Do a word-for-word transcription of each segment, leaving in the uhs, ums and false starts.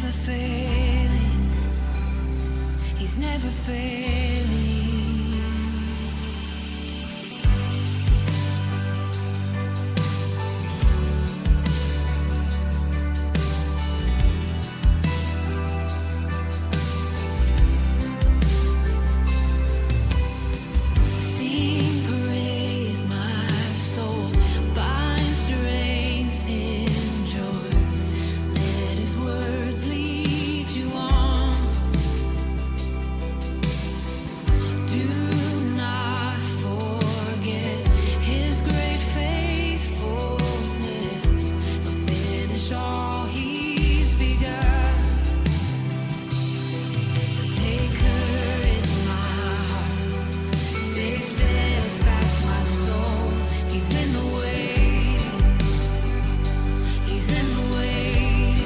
Never failing. He's never failing. Sing praise, my soul, find strength in joy. Let his words lead you on. Do not forget his great faithfulness. He'll finish all he's begun. So take courage, my heart. Stay steadfast, my soul. He's in the waiting. He's in the waiting.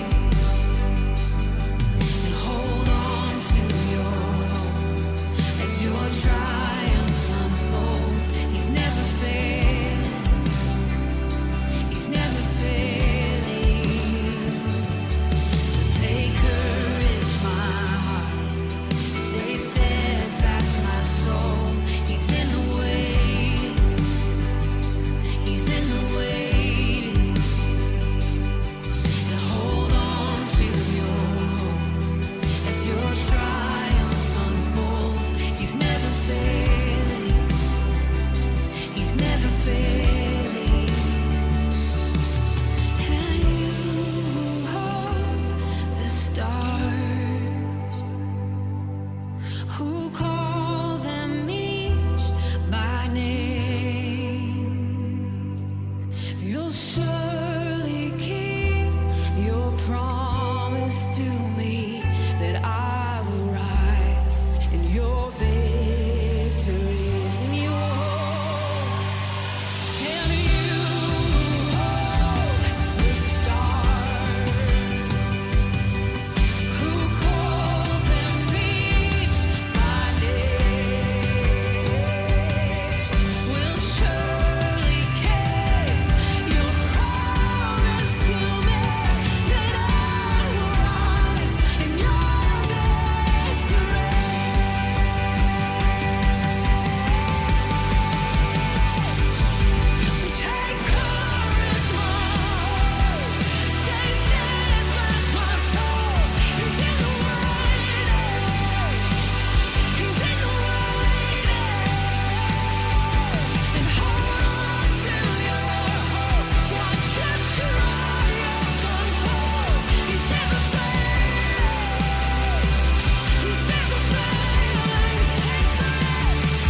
And hold on to your hope as your triumph unfolds. He's never failing. He's never failing. So take courage, my heart. Stay steadfast, my soul. He's in the waiting. He's in the waiting. And hold on to your hope as your triumph unfolds. He's never failing. He's never failing. And you who hold the stars, who call them each by name, you'll surely keep your promise to me that I will rise in your victories, in your hope. And you hold the stars, who call them each by name, will surely keep your promise to me that I will rise in your victory. So take courage, my heart. Stay steadfast, my soul. He's in the waiting. He's in the waiting. And hold on to your hope. Watch your triumph unfold. He's never failing. He's never failing. Take courage.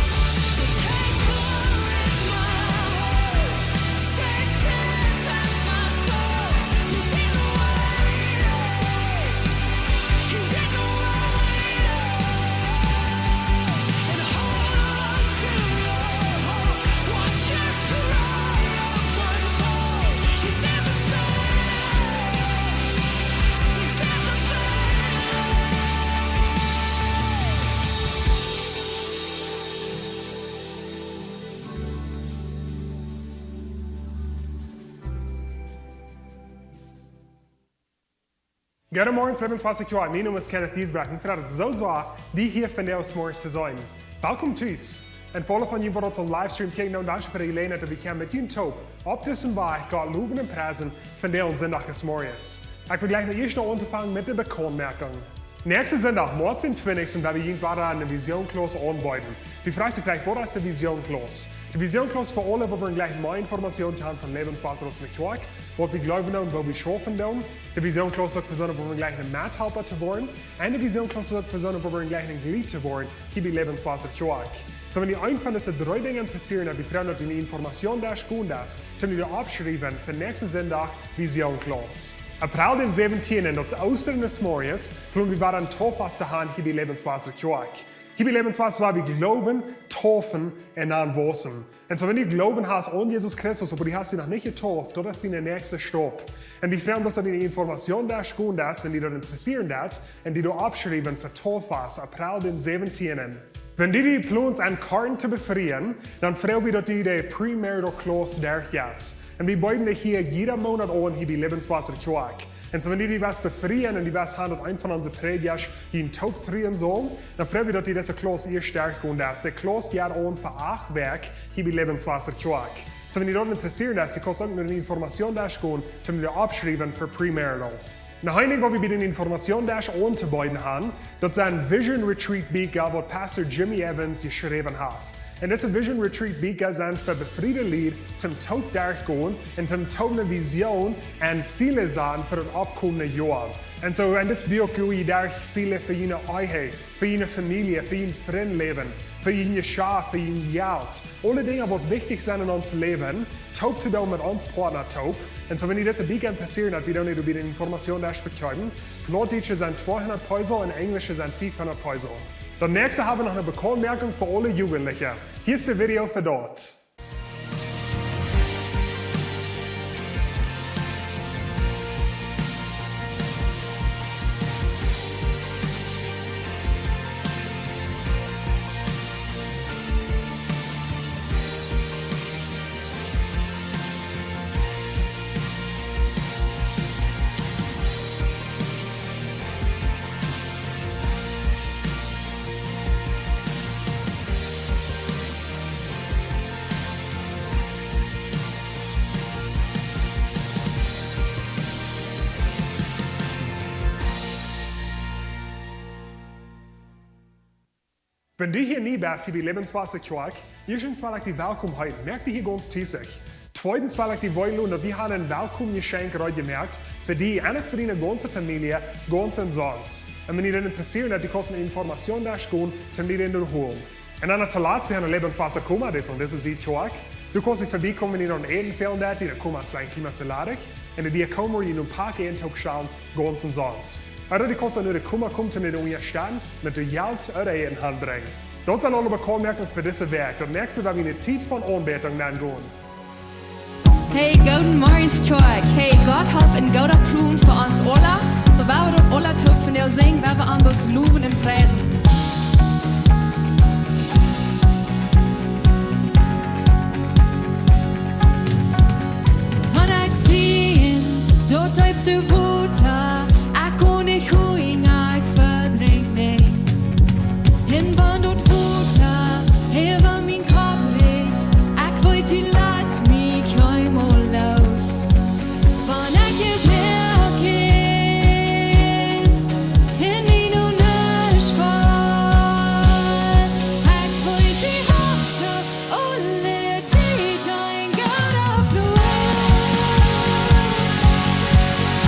So take courage, my heart. Stay steadfast, my soul. He's in the waiting. He's in the waiting. And hold on to your hope. Watch your triumph unfold. He's never failing. He's never failing. Goodemorjen, Lebenswasser Kjoakj. Mien Nomen es Kenneth Diesbrecht. Ekj frei mie soo sea, die hia vondoag zemorjes to sennen. Welkom tus. Un fa aule von junt waut ons opp Livestream kjikjen, dan dankscheen fa de Jeläajenheit, daut wie kjennen met junt toop opp disen Wajch Gott lowen un priesen vondoag Sindach zemorjes. Ekj well jlikj noch ieescht noch aunfangen met de Bekauntmoakjunk. Näakjsten Sindach, Moaz dän twintichsten, woa wie junt wada eene Visionsklaus aunbeeden. Du froagst die veleicht, waut es de Visionsklaus? De Visionsklaus fa aule, wua wie jlikj mea Information haben von Lebenswasser aus de Kjoakj, waut wie jleewen un woo wie schaufen doonen. De Visionsklaus es uk fa soone, wua wie jlikj een Methalpa to woaren. Un de Visionsklaus es uk fa soone, wua wie jlikj een Jlied to woaren, hia bie Lebenswasser Kjoakj. So, wan die eent von dise dree Dinja interessieet, dan bediet daut, daut du de Information doa schaufen deist, toom die oppschriewen fa näakjsten Sindach Visionsklaus. April dän säwentieenden, daut es Oostren zemorjes, jleew wie, woaren Tauffast to haben hia bie Lebenswasser Kjoakj. Hia bie Lebenswasser, woa wie jleewen, taufen un dan wausen. Un so, wan du Gloowen hast aun Jesus Christus, oba du hast die noch nich jetauft, daut es de näakjste Stap. Un wie freien ons, daut du de Information doa schaufen deist, wan die daut interessieren deit, un die doa oppschriewen fa Tauffast, April dän säwentieenden. Wan du die plonst en Korint to befrieen, dan froag wie daut du de premarital clause derchjeist. Un wie beeden dee hia jieda Moonat aun hia bie Lebenswasser Kjoakj. Un soo wan du die west befrieen un du west han daut een von onse Prädjasch die en Toop truen saul, dan froag wie daut du dise clause ieescht derchgonen deist. De clause jeit aun fa acht Wäakj hia bie Lebenswasser Kjoakj. Soo wan die daut interessieet, dan kaust du uk no de Informationsdesk gonen, toom die oppschriewen fa premarital. Nu, een Dinkj waut wie bie de Informationsdesk auntobeeden han, daut sent Vision Retreat Bieekja waut Pastor Jimmy Evans jeschräwen haft. Un dise Vision Retreat Bieekja sent fa befriede Lied toom toop derchgonen un toom toop ne Vision un Ziele sajen fa daut oppkomende Joa. Un soo, un dis Buak jeit derch Ziele fa june Ehe, fa june Famielje, fa jun Frintläwen, fa jun Jeschaft, fa jun Jelt. Aule Dinja waut wichtich sent en ons Läwen, toop to doonen met ons Partner toop. Un soo wan die dise Bieekja interessieet, daut wie dan nu bie de Informationsdesk vekjeepen. Plautdietsche sent tweehundat Peso un Enjlische sent fiefhundat Peso. Dan näakjste hab wie noch ne Bekauntmoakunk fa aule Jugendliche. Hia es de Video fa daut. Wan du hia nie best hia bie Lebenswasser Kjoakj, ieeschtens well ekj die welkom heeten. Moak die hia gaunz tus. Tweedens well ekj die weeten loten daut wie han een Welkomjeschenkj reed jemoakt fa die un uk fa diene gaunze Famielje, gaunz umsonst. Un wan die daut interessieet, daut du kaust no de Informationsdesk gonen, toom die dän doa holen. Un dan tolatst, wie han een Lebenswasser Koma, dee es aun dise Sied Kjoakj. Du kaust hia verbiekomen, wan die noch Äten fälen deit, dee Koma es veleicht nich mea soo ladich. Un dee Koma woat die nu een Poat Äten toopstalen, gaunz umsonst. Ooda du kaust no de Koma komen, toom die unjasteten met daut Jelt ooda Äten hanbrinjen. Daut sent aule Bekauntmoakungen fa dise Wäakj. Daut näakjste woat wie ne Tiet von Aunbädunk dan gonen. Hey, gooden Morjes Kjoakj. Hey, Gott haft een gooden Plon fa ons aula. Soo woa wie daut aula toop vondoag sinjen, woa wie am bloos lowen un priesen. Wan ekj sie en daut deepste Wota, ekj kaun nich hunjen, ekj vedrinkj nich. Un wan daut Wota äwa mien Kopp rikjt, ekj weet, du latst mie kjeenmol loos. Wan ekj je werkjlich en mien Unjascheet, ekj weet, du hast aule Tiet een gooden Plon.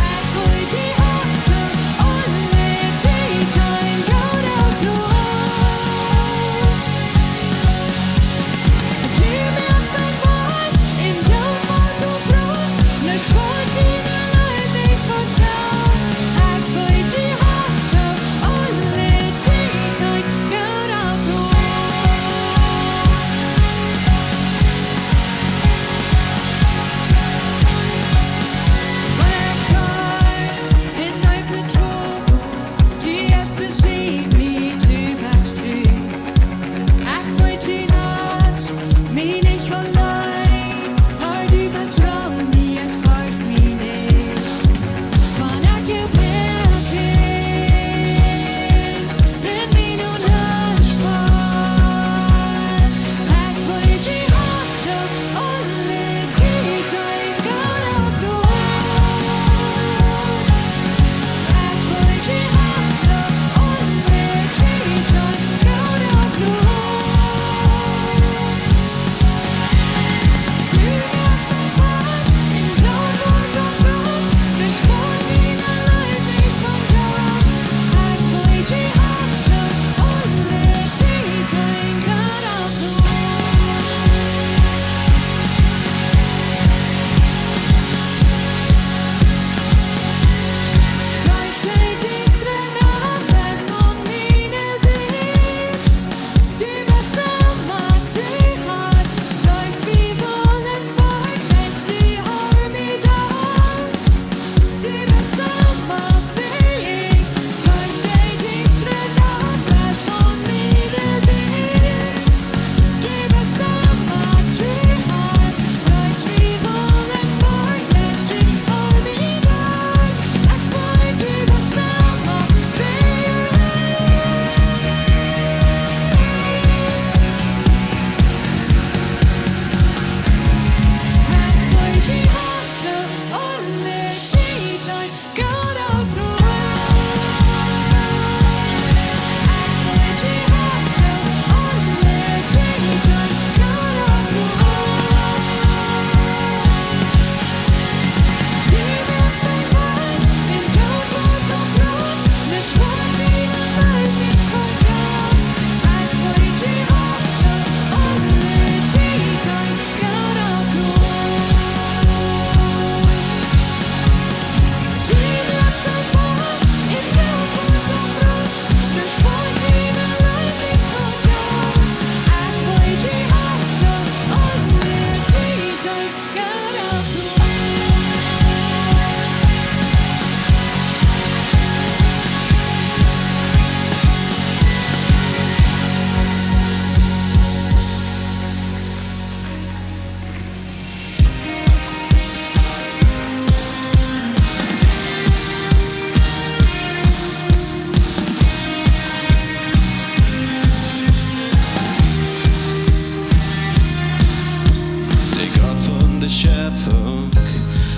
Ekj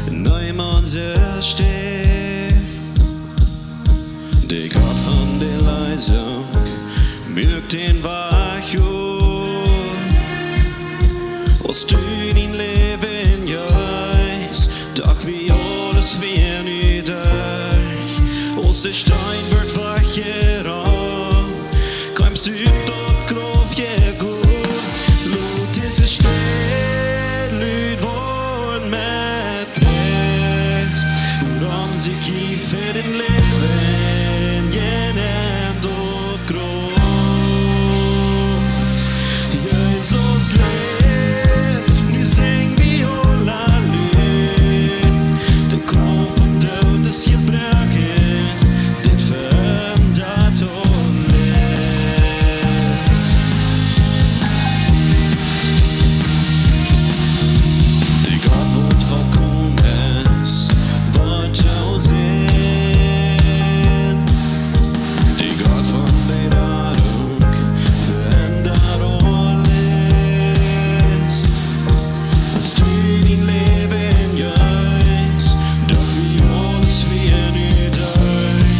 Niemols es stell. De Gott von de Leesunk, muak dän Wajch op. Aus du dien Läwen jeefst, doch wia aules wia nu derch. Aus de Steen wort wajchjerollt, kjeemst du ut daut Grauf jegonen. Lot dise Städ lud woaren met Pries, wuarom sikj jie fa dän Läwen jäajen daut Grauf. Jesus läft, nu sinj wie aula Lied. De Krauft vom Doot es jebroaken, dit veendert aules. De Gott waut volkomen es, woat too sennen. De Gott von de Radunk veendert aules. Aus du dien Läwen jeefst, doch wia aules wia nu derch.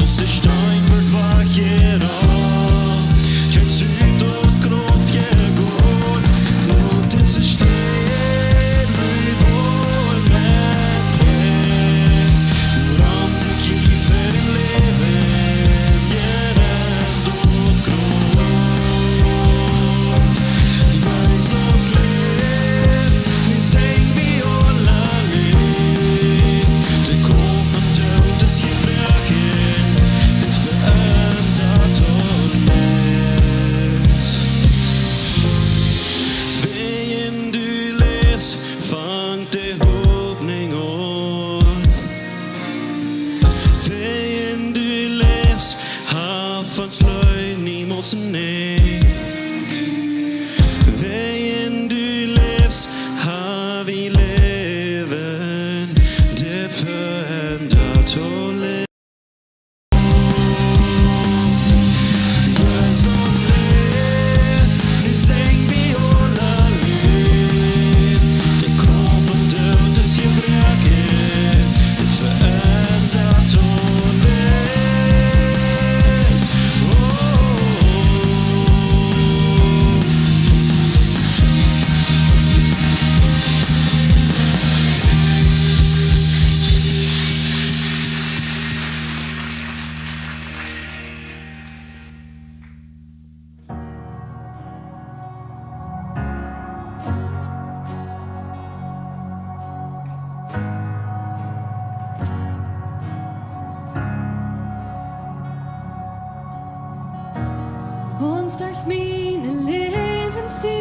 Aus de Steen wort wajchjerollt, kjeemst du ut daut Grauf jegonen. Lot dise Städ lud woaren met Pries, wuarom sikj jie fa dän Läwen jäajen daut Grauf. Jesus läft, nu sinj wie aula Lied. De Krauft vom Doot es jebroaken, dit veendert aules. Wäajen du läfst, fangt de Hopninj aun. Wäajen du läfst, haft ons Leew niemols een Enj. Wäajen du läfst, ha wie Läwen, dit veendert aules. Jesus läft, nu sinj wie aula Lied. De Krauft vom Doot es jebroaken, dit veendert aules. Oh. Gaunz derch miene Läwenstiet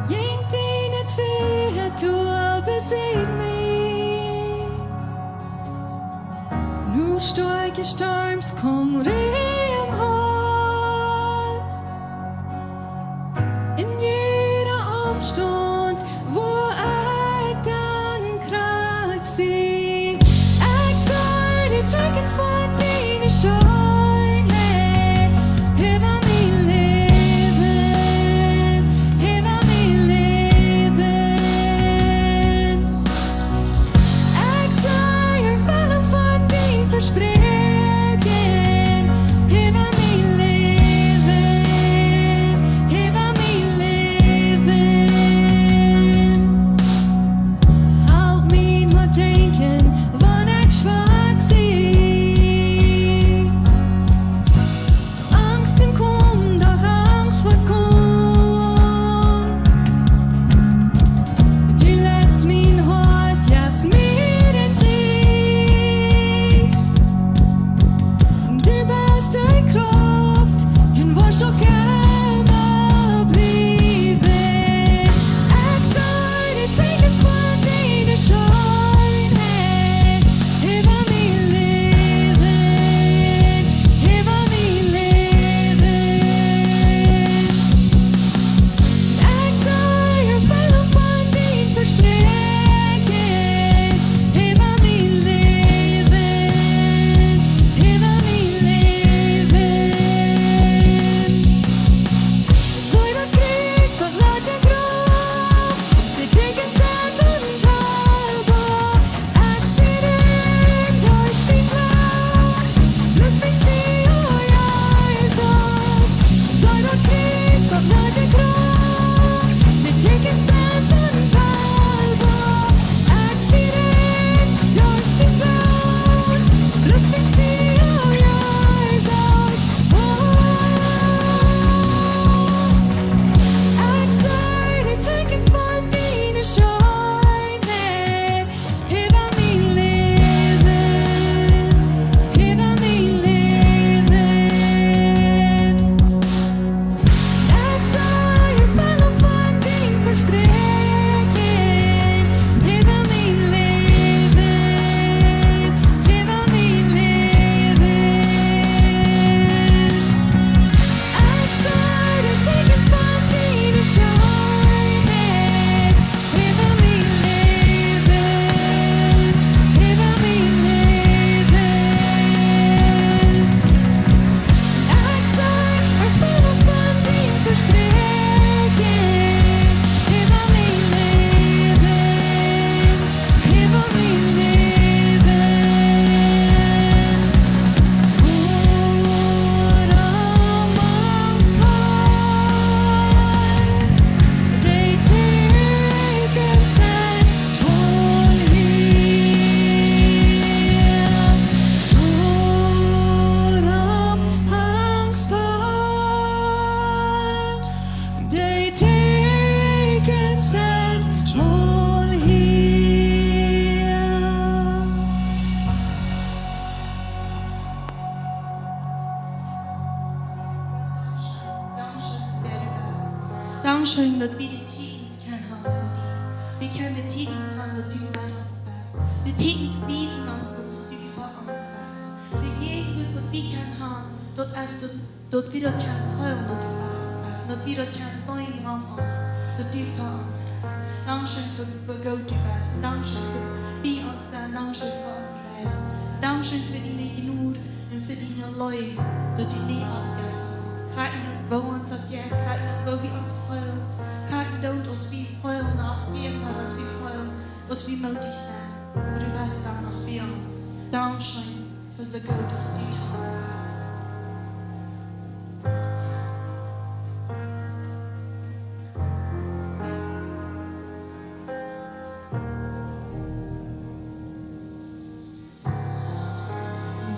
jinkj diene Tru doa bie mie. Nu stoakje Storms kjeemen rom em Hoat. En jieda Omstaunt, wua ekj dan krakjt sie, ekj see de Tieekjens von diene Scheenheit. Äwa mien Läwen, äwa mien Läwen. Ekj see Erfellunk von dien Vespräakjen. Scheen, daut wie de Tieekjens kjennen haben von die. Wie kjennen de Tieekjens haben, daut du met ons best. De Tieekjens wiesen ons, daut du fa ons best. De Jäajenwuat, waut wie kjennen haben, daut es daut, daut wie daut kjennen feelen, daut du met ons best. Daut wie daut kjennen seenen aun ons, daut du fa ons best. Dankscheen fa, fa woo goot du best. Dankscheen fa woo du ons best. Dankscheen fa ons Läwen. Dankscheen fa diene Jnod un fa diene Leew, daut du nie oppjefst aun ons. Krakjt uk woo ons daut jeit, krakjt uk woo wie ons feelen, krakjt uk aus wie feelen, opp däm, waut aus wie feelen, aus wie mootich sent. Oba du best dan noch bie ons. Dankscheen fa soo goot aus du to ons best.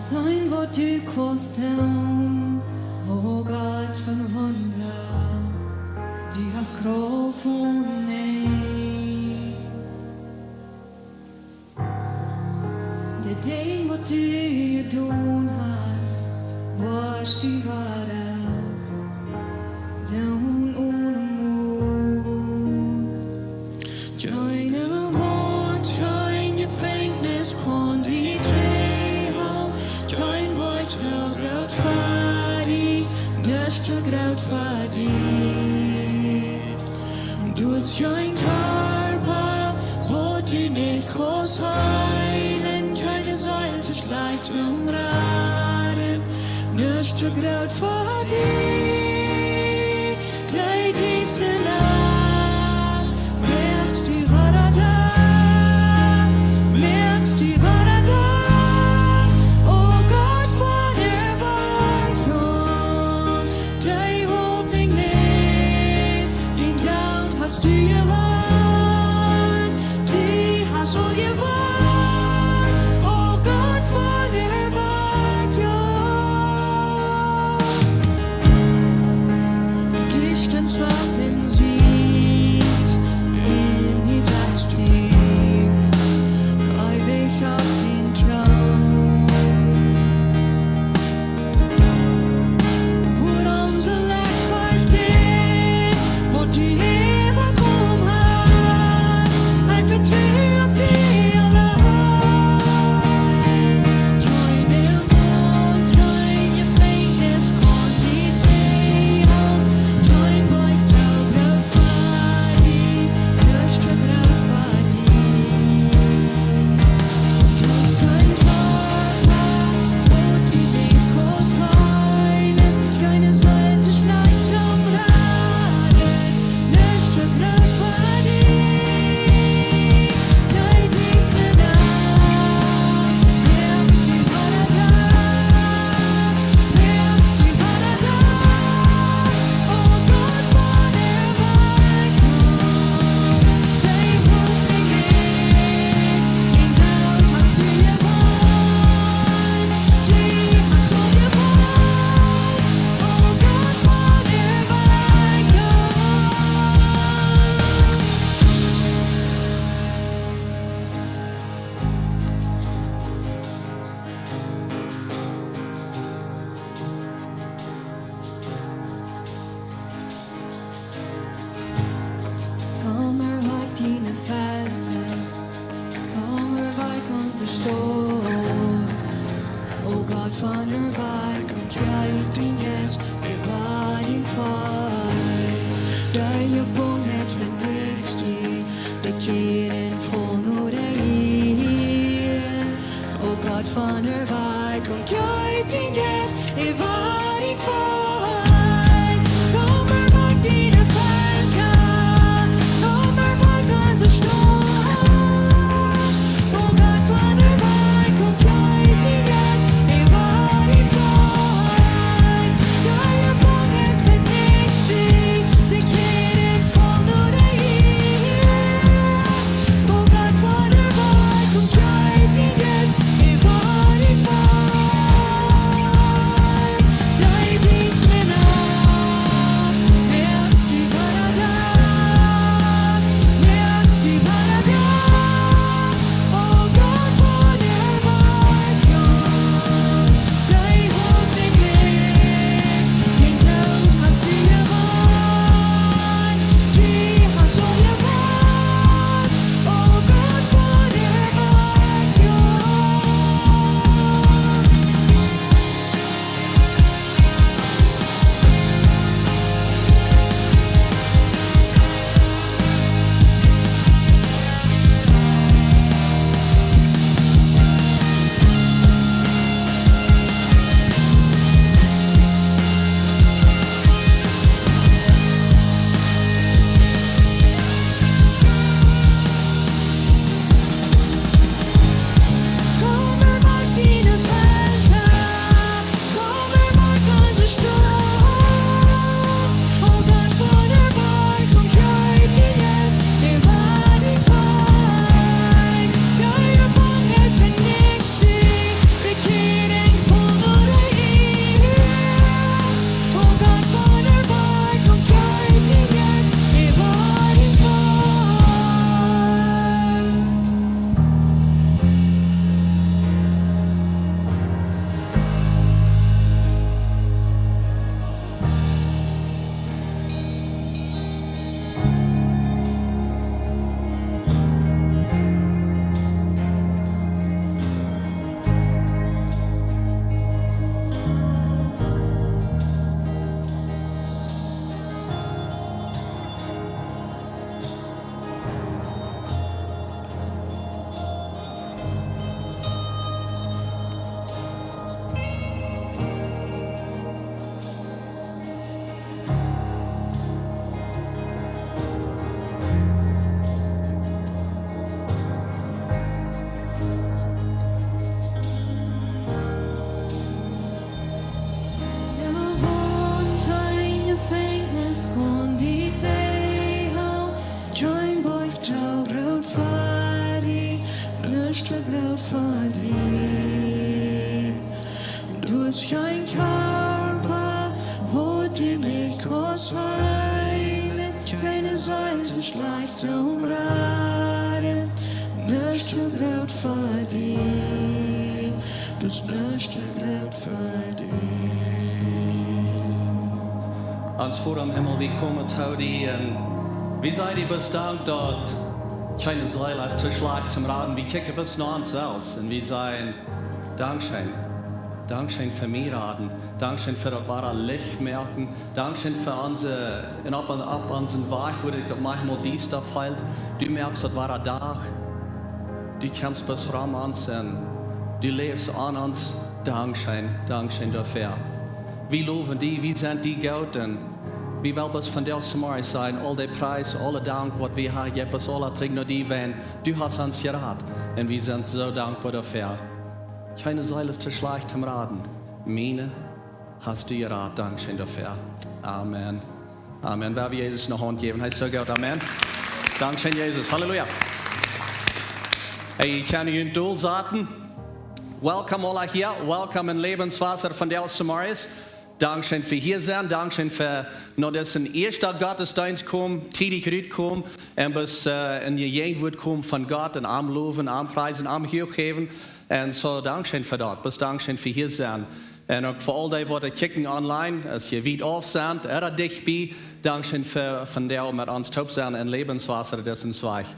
Seenen waut du kaust doonen, o Gott von Wunda, du hast Krauft onen Enj. De Dinja waut du jedonen hast, woascht du wada doonen onen Mot. Kjeene Waunt, kjeen Jefenkjnis kaun die trigjhoolen, kjeen Woakj too groot fa die, nuscht too groot fa die. Du hast kjeen Kjarpa, waut du nich kaust heelen, kjeene Seel too schlajcht toom raden, nuscht too groot fa die. Dee dieste Nacht, moakst du wada dan, moakst du wada dan. O Gott von Erwakjunk, dee Hopninj nich, dien Doot hast du jewonnen, du hast aul jewonnen, o Gott von Erwakjunk. Du stundst opp em Siech, un du sajchst die eewich opp dän Troon. Wuarom sull ekj ferchten, waut du äwajegonen hast? Ekj vetru opp die Kjeen Boajch too groot fa die, nuscht too groot fa die. Du hast kjeen Kjarpa, waut die nich kaust heelen, kjeene Seel too schlajcht om raden, nuscht too groot fa die, du hast nuscht too groot fa die. Ons Voda em Himmel, wie komen to die un wie sajen die bloos Dank daut kjeene Seel es too schlajcht om raden. Wie kjikjen bloos no ons selfst un wie sajen: Dankscheen. Dankscheen fa mie raden. Dankscheen fa daut wada Licht moaken. Dankscheen fa onse, un opp, opp onsen Wajch, wua daut maunchmol diesta felt, du moakst daut wada Dach. Du kjemst bloos rom ons un du läfst aun ons. Dankscheen, dankscheen doafäa. Wie lowen die, wie sent die goot un wie wellen bloos vondoag zemorjes sajen: Aul de Pries, aule Dank, waut wie haben, jeft bloos aula trigj no die, wiels du hast ons jerat. Un wie sent soo dankboa doafäa. Kjeene Seel es too schlajcht om raden. Miene hast du jerat. Dankscheen doafäa. Amen. Amen. Woa wie Jesus ne Haunt jäwen? Hee es soo goot. Amen. Dankscheen, Jesus. Halleluja. Hey, jie kjennen junt dolsaten. Welcome aula hia. Welcome en Lebenswasser vondoag zemorjes. Dankscheen fa hia sennen. Dankscheen fa no disen ieeschten Gottesdeenst komen, tiedich rutkomen un bloos, äh, en de Jäajenwoat komen von Gott un am lowen, am priesen, am huach jäwen. Un soo, dankscheen fa daut. Bloos dankscheen fa hia sennen. Un uk fa aul dee, waut kjikjen online, aus jie wiet auf sent ooda dicht bie, dankscheen fa vondoag met ons toop sennen en Lebenswasser, disen Wajch.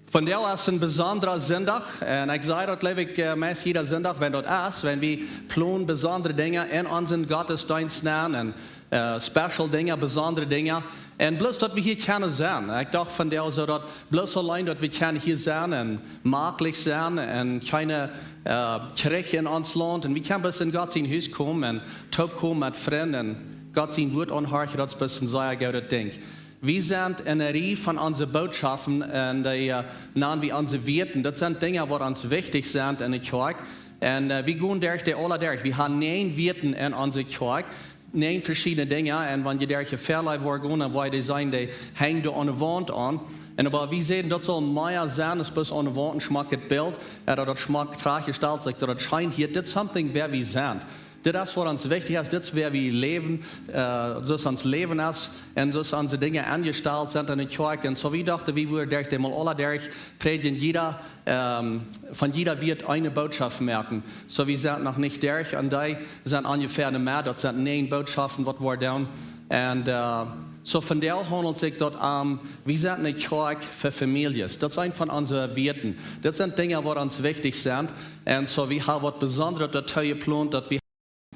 Vondoag es een besondra Sindach. Un ekj saj daut, jleew ekj, äh, meist jieda Sindach, wan daut es, wan wie plonen besondre Dinja en onsen Gottesdeenst nenn un, äh, special Dinja, besondre Dinja. Un bloos daut wie hia kjennen sennen. Ekj docht vondoag soo daut bloos auleen daut wie kjennen hia sennen un maklich sennen un kjeene, äh, Kjrich en ons Launt. Un wie kjennen bloos en Gott sien Hus komen un toop komen met Frind un Gott sien Wuat aunhorchen, daut es bloos een sea goodet Dinkj. Wie sent en eene Rieej von onse Bootschoften un dee, äh, nanen wie onse Wieeten. Daut sent Dinja, waut ons wichtich sent en de Kjoakj. Un, äh, wie gonen derch dee aula derch. Wie haben näajen Wieeten en onse Kjoakj, näajen veschiedne Dinja. Un wan jie derch de Väalei woaren gonen, dan woa jie dee seenen, dee henjen doa aun de Waunt aun. Un oba wie sajen, daut saul mea sennen aus bloos aun de Waunt een schmocket Bilt, äh, daut daut schmock trajchtjestalt es, daut daut scheen hia, dit es something, wäa wie sent. Dit es, waut ons wichtich es, dit es, wäa wie läwen, äh, soo aus ons Läwen es un soo aus onse Dinja aunjestalt sent en de Kjoakj. Un soo, wie dochten, wie wudden derch dee mol aula derch prädjen, jieda, ähm, von jieda Wieet eene Bootschoft moaken. Soo, wie sent noch nich derch, un dee sent onjefäa ne Medd, daut sent näajen Bootschoften, waut wie doonen. Un, äh, soo, vondoag haundelt sikj daut aun, wie sent ne Kjoakj fa Famieljes. Daut es eent von onse Wieeten. Daut sent Dinja, waut ons wichtich sent. Un soo, wie haben waut Besondret doatoo jeplont, daut wie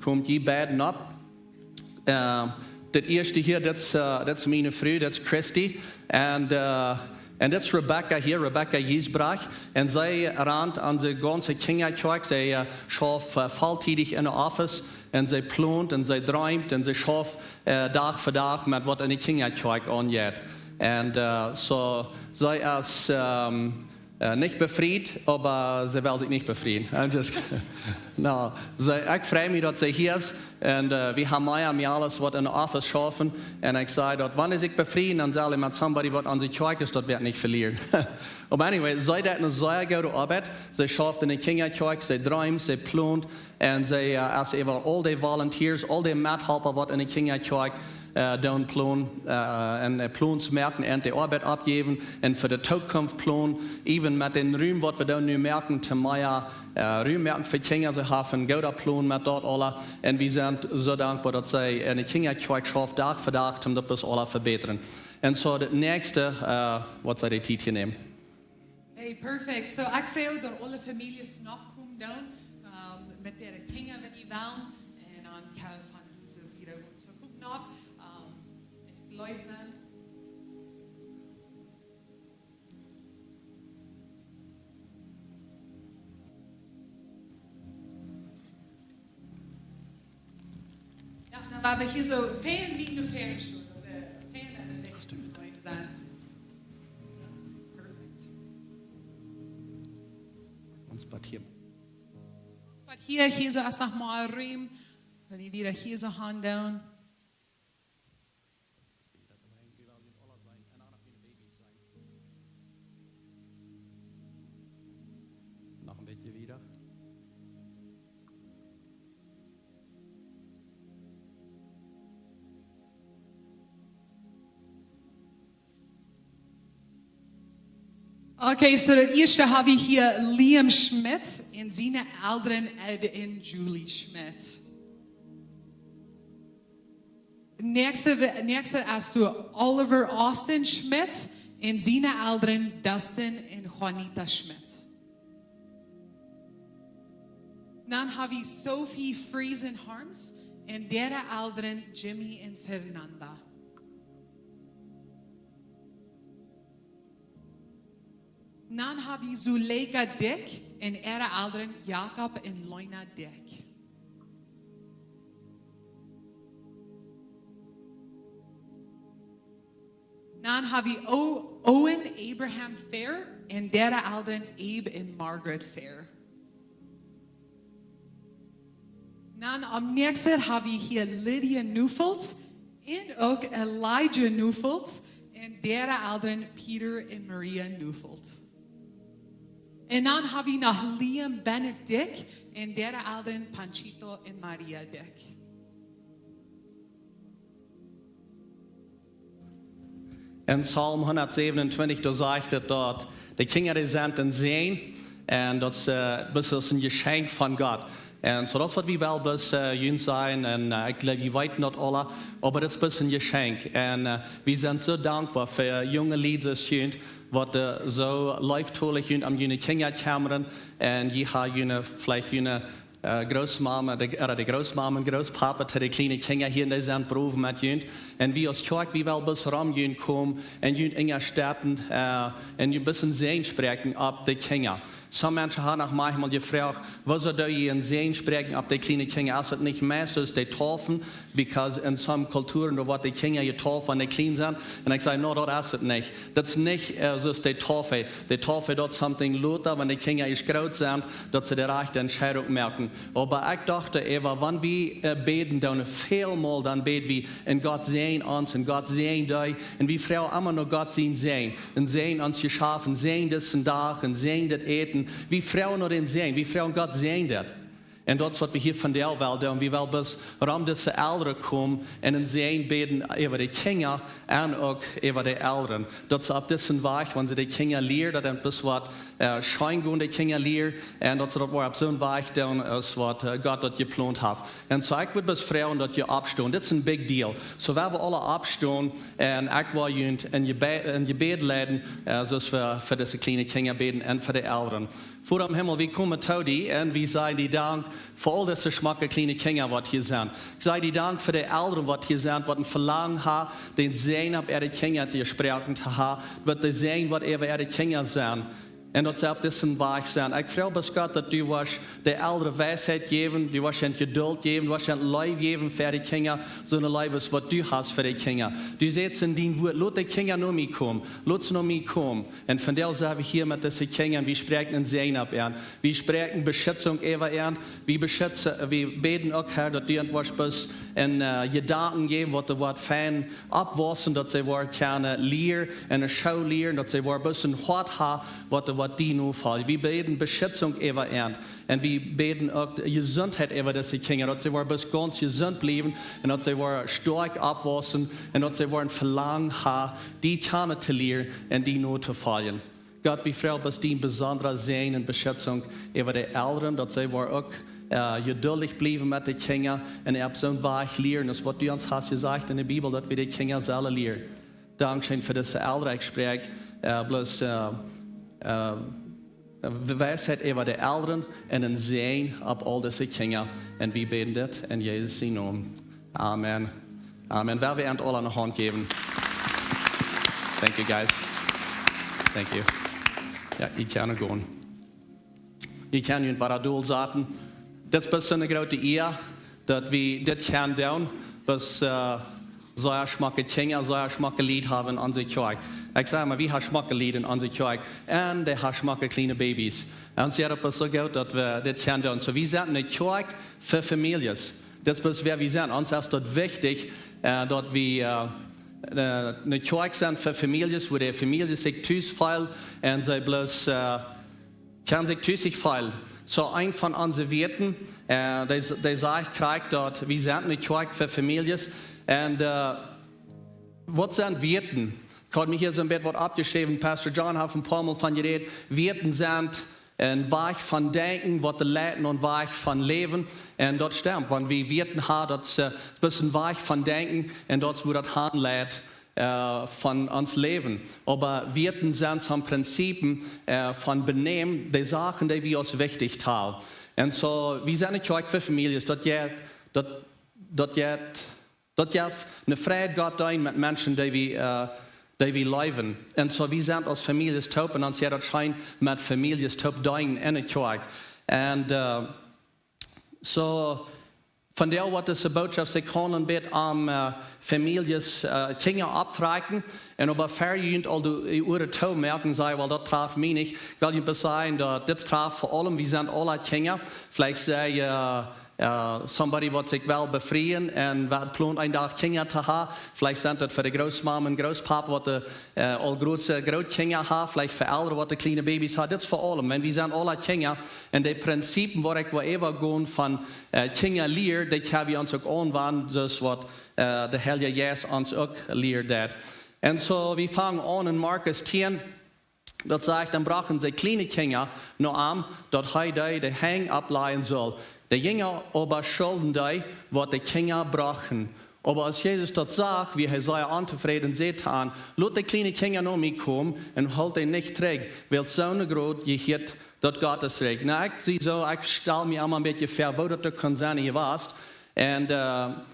Komt jie beiden opp. Äh, dit ieeschte hia, dit es, äh, dit es miene Fru, dit es Christy. Un, äh, un dit es Rebecca hia, Rebecca Giesbrecht. Un see rant onse gaunze Kjinjakjoakj. See, äh, schauft, äh, volltiedich en de Office. Un see plont un see dreemt un see schauft, äh, Dach fa Dach met waut en de Kjinjakjoakj aunjeit. Un, äh, soo, see es, ähm, äh, nich befriet, oba see well sikj nich befrieen. I'm just, no, see, ekj frei mie, daut see hia es. Un, äh, wie haben mea, mea aules waut en de Office schaufen. Un ekj saj daut, wan see sikj befrieen, dan sell see met somebody waut aun de Kjoakj es, daut woat nich velieren. Oba anyway, see deit ne sea goode Oabeit. See schauft en de Kjinjakjoakj, see dreemt, see plont. Un see, äh, es äwa aul dee Volunteers, aul dee Methalpa waut en de Kjinjakjoakj, äh, doonen plonen, äh, un, äh, Plons moaken un de Oabeit aufjäwen un fa de Tookunft plonen, even met dän Rum waut wie dan nu moaken, to mea, äh, Rum moaken fa Kjinja, see haben een gooden Plon met daut aula. Un wie sent soo dankboa, daut see en de Kjinjakjoakj schauft, Dach fa Dach, om daut bloos aula to vebätren. Un soo, daut näakjste, äh, waut see de Tiet hia nämen. Hey, perfect. So, ekj frei mie, daut aule Famieljes nopp komen doonen, ähm, met äare Kjinja, wan dee wellen. Un dan kjenn wie von hia wieda gonen. So, kom nopp, ähm, ekj leet sennen. Jo, dan woa wie hia soo fein wie ne Fernstuhl, äh, fein en de Richtung von sennen. Perfekt. Ons Bad hia. Ons Bad hia, hia soo aus noch mea Rum. Wan wie wieda hia soo gonen doonen. Okay, so daut ieeschte hab wie hia Liam Schmidt un siene Elren Ed un Julie Schmidt. Näakjste, näakjste es doa Oliver Austin Schmidt un siene Elren Dustin un Juanita Schmidt. Dan hab wie Sophie Friesen Harms un äare Elren Jimmy un Fernanda. Dan hab wie Zuleika Dyck un äare Elren Jakob un Lena Dyck. Dan hab wie O-, Owen Abraham Fair un äare Elren Abe un Margaret Fair. Dan aum näakjsten hab wie hia Lydia Neufeld un uk Elijah Neufeld un äare Elren Peter un Maria Neufeld. Un dan hab wie noch Liam Bennett Dyck un äare Elren Panchito un Maria Dyck. En Psalm hundatsäwenuntwintich, doa sajcht et daut de Kjinja, dee sent een Säajen un daut see, daut es een Jeschenkj von Gott. Un soo daut es waut wie well bloos, äh, junt sajen. Un, äh, ekj jleew, jie weeten daut aula, oba daut es bloos een Jeschenkj. Un, äh, wie sent soo dankboa fa junge Lied aus junt, waut, äh, soo leeftolich junt om june Kjinja kjemmren. Un jie ha june, veleicht june äh, Grootmama, de, ooda de Grootmama un Grootpapa to de kjliene Kjinja hia, un dee sent brow met junt. Un wie aus Kjoakj, wie well bloos rom junt komen un junt unjastetten, äh, un junt bloos een Säajen spräakjen opp de Kjinja. Some Menschen haben noch maunchmol jefroacht, woo saul jie een Säajen spräakjen opp de kjliene Kjinja? Es daut nich mea soo aus de Taufen? Because en some Kulturen, doa woat de Kjinja jetauft, wan dee kjlien sent. Un ekj saj, no, daut es et nich. Daut es nich, äh, soo aus de Taufe. De Taufe, daut es something lota, wan de Kjinja ieescht groot sent, daut see de rajchte Entscheidunk moaken. Oba ekj docht, äh, wan wie, äh, bäden, dan väl mol, dan bäd wie: "Un Gott säajen ons, un Gott säajen dee." Un wie froagen emma no Gott sien Säajen. "Un säajen ons Jeschaft, un säajen disen Dach, un säajen daut Äten." Wie froagen no dän Säajen, wie froagen Gott säajen daut. Un daut es waut wie hia vondoag wellen doonen. Wie wellen bloos rom dise Elren komen un een Säajen bäden äwa de Kjinja un uk äwa de Elren. Daut see opp disen Wajch, wan see de Kjinja lieren, daut et bloos woat, äh, scheen gonen, de Kjinja lieren, un daut see daut woaren opp soon Wajch doonen, aus waut, äh, Gott daut jeplont haft. Un soo, ekj wudd bloos froagen daut jie oppstonen. Dit es een big deal. Soo, wan wie aula oppstonen, un ekj well junt een Jebä-, een Jebäd leiden, äh, soo aus wie fa dise kjliene Kjinja bäden un fa de Elren. Voda em Himmel, wie komen to die un wie sajen die Dank fa aul dise schmocke kjliene Kjinja, waut hia sent. Ekj saj die Dank fa de Elren, waut hia sent, waut een Velangen haben, dän Säajen opp äare Kjinja to spräakjen to haben, waut de Säajen, waut äwa äare Kjinja sent. Un daut see opp disen Wajch sent. Ekj froag bloos, Gott, daut du woascht de Elren Weisheit jäwen, du woascht an Jeduld jäwen, du woascht an Leew jäwen fa de Kjinja, soone Leew aus waut du hast fa de Kjinja. Du sajchst en dien Wuat: "Lot de Kjinja no mie komen, lot see no mie komen." Un vondoag sent wie hia met dise Kjinja un wie spräakjen een Säajen opp an. Wie spräakjen Beschitzunk äwa an. Wie beschitzen, wie bäden uk, Herr, daut du an woascht bloos een, äh, Jedanken jäwen, waut doa woat fein oppwaussen, daut see woaren kjennen lieren un eene School lieren, daut see woaren bloos een Hoat haben, waut doa woat die nofoljen. Wie bäden Beschitzunk äwa an. Un wie bäden uk Jesundheit äwa dise Kjinja, daut see woaren bloos gaunz jesunt bliewen un daut see woaren stoakj oppwaussen un daut see woaren Velangen haben, die kjanen to lieren un die notofoljen. Gott, wie froagen bloos dien besondra Säajen un Beschitzunk äwa de Elren, daut see woaren uk, äh, jeduldich bliewen met de Kjinja un opp soon Wajch lieren, aus waut du ons hast jesajcht en de Bibel, daut wie de Kjinja sellen lieren. Dankscheen fa dise Elren. Ekj spräakj, äh, bloos, äh, äh, Weisheit äwa de Elren un een Säajen opp aul dise Kjinja. Un wie bäden dit en Jesus sienen Nomen. Amen. Amen. Well wie an aula eene Haunt jäwen? Thank you, guys. Thank you. Jo, jie kjennen gonen. Jie kjennen junt wada dol saten. Dit es best eene groote Ea, daut wie dit kjennen doonen. Bloos, äh, soo schmocke Kjinja, soo schmocke Lied haben en onse Kjoakj. Ekj saj mau, wie haben schmocke Lied en onse Kjoakj. Un dee haben schmocke kjliene Babys. Un see haben et soo goot, daut wie dit kjennen doonen. Soo, wie sent eene Kjoakj fa Famieljes. Daut es bloos wäa wie sent. Ons es daut wichtich, äh, daut wie, äh, äh, eene Kjoakj sent fa Famieljes, wua de Famieljes sikj tus feelen un see bloos, äh, kjennen sikj tus feelen. Soo, eent von onse Wieed, äh, dee, dee sajcht krakjt daut, wie sent eene Kjoakj fa Famieljes. Un, äh, waut sent Wieed? Ekj haud mie hia soon bät waut oppjeschräwen. Pastor John haft een poa mol von jerät, Wieeten sent een Wajch von denkjen, waut deit leiden un Wajch von läwen. Un daut stemt, wan wie Wieeten haben, daut es een Wajch von denkjen un daut es wua daut han leit von ons Läwen. Oba Wieeten sent soone Prinzipien von benämen, dee Sachen, dee wie aus wichtich talen. Un soo, wie sent ne Kjoakj fa Famieljes, daut jeit, daut, daut jeit, daut jeit ne Freid Gott deenen met Menschen, dee wie, dee wie leewen. Un soo, wie sent aus Famieljes toop un ons jeit daut scheen met Famieljes toop deenen enne Kjoakj. Un soo, vondoag woat dise Bootschoft sikj haundlen bät om Famieljes, Kjinja opptrakjen. Un oba ver junt aul de Uaren toomoaken, saj, well, daut traft mie nich. Ekj well junt bloos sajen daut dit traft fa aulem, wie sent aula Kjinja. Veleicht sie jie somebody waut sikj well befrieen un waut plont een Dach Kjinja to haben. Veleicht sent daut fa de Grootmama un Grootpapa waut de aul groot, Grootkjinja haben. Veleicht fa Elren waut de kjliene Babys haben. Dit es fa aulem, wan wie sent aula Kjinja. Un de Prinzipien waut ekj well äwagonen von Kjinja lieren, dee kjenn wie ons uk aunwenjen, soo aus waut de Heilje Jeist ons uk lieren deit. Un soo, wie fangen aun en Markus tieen. Daut sajcht: Dan brochten see kjliene Kjinja no am, daut hee dee de Henj opplajen sull. De Jinja oba schulden dee, waut de Kjinja brochten. Oba aus Jesus daut sach, wia hee sea ontofräd un säd to an: Lot de kjliene Kjinja no mie komen un hoolt dee nich trigj, wiels soone jehieet daut Gottesrikj. Nu, ekj sie soo, ekj stal mie emma een bät väa, woo daut kunn sennen jewast. Un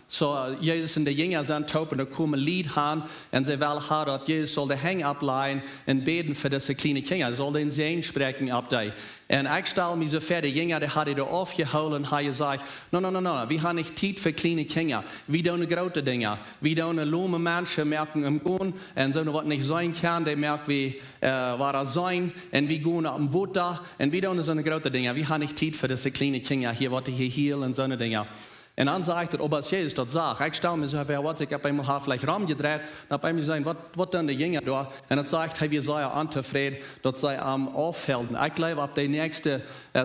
soo, Jesus un de Jinja sent toop un doa komen Lied han un see wellen haben daut Jesus sull de Henj opplajen un bäden fa dise kjliene Kjinja. Hee sull dän Säajen spräakjen opp dee. Un ekj stal mie soo väa, de Jinja, dee hauden doa aufjehoolen, hauden jesajcht: No, no, no, no, wie haben nich Tiet fa kjliene Kjinja. Wie doonen groote Dinja. Wie doonen lome Menschen moaken om gonen un soone waut nich seenen kjennen, dee moak wie wada seenen. Un wie gonen opp em Wota un wie doonen soone groote Dinja. Wie haben nich Tiet fa dise kjliene Kjinja hia, waut hia hielen un soone Dinja. Un dan sajcht et, oba aus Jesus daut sach, ekj stal mie soo väa, waut sikj opp eemol haft veleicht romjedreit un opp eemol seenen, waut, waut doonen de Jinja doa? Un et sajcht, hee wia sea ontofräd daut see am aufhilden. Ekj jleew, opp de näakjste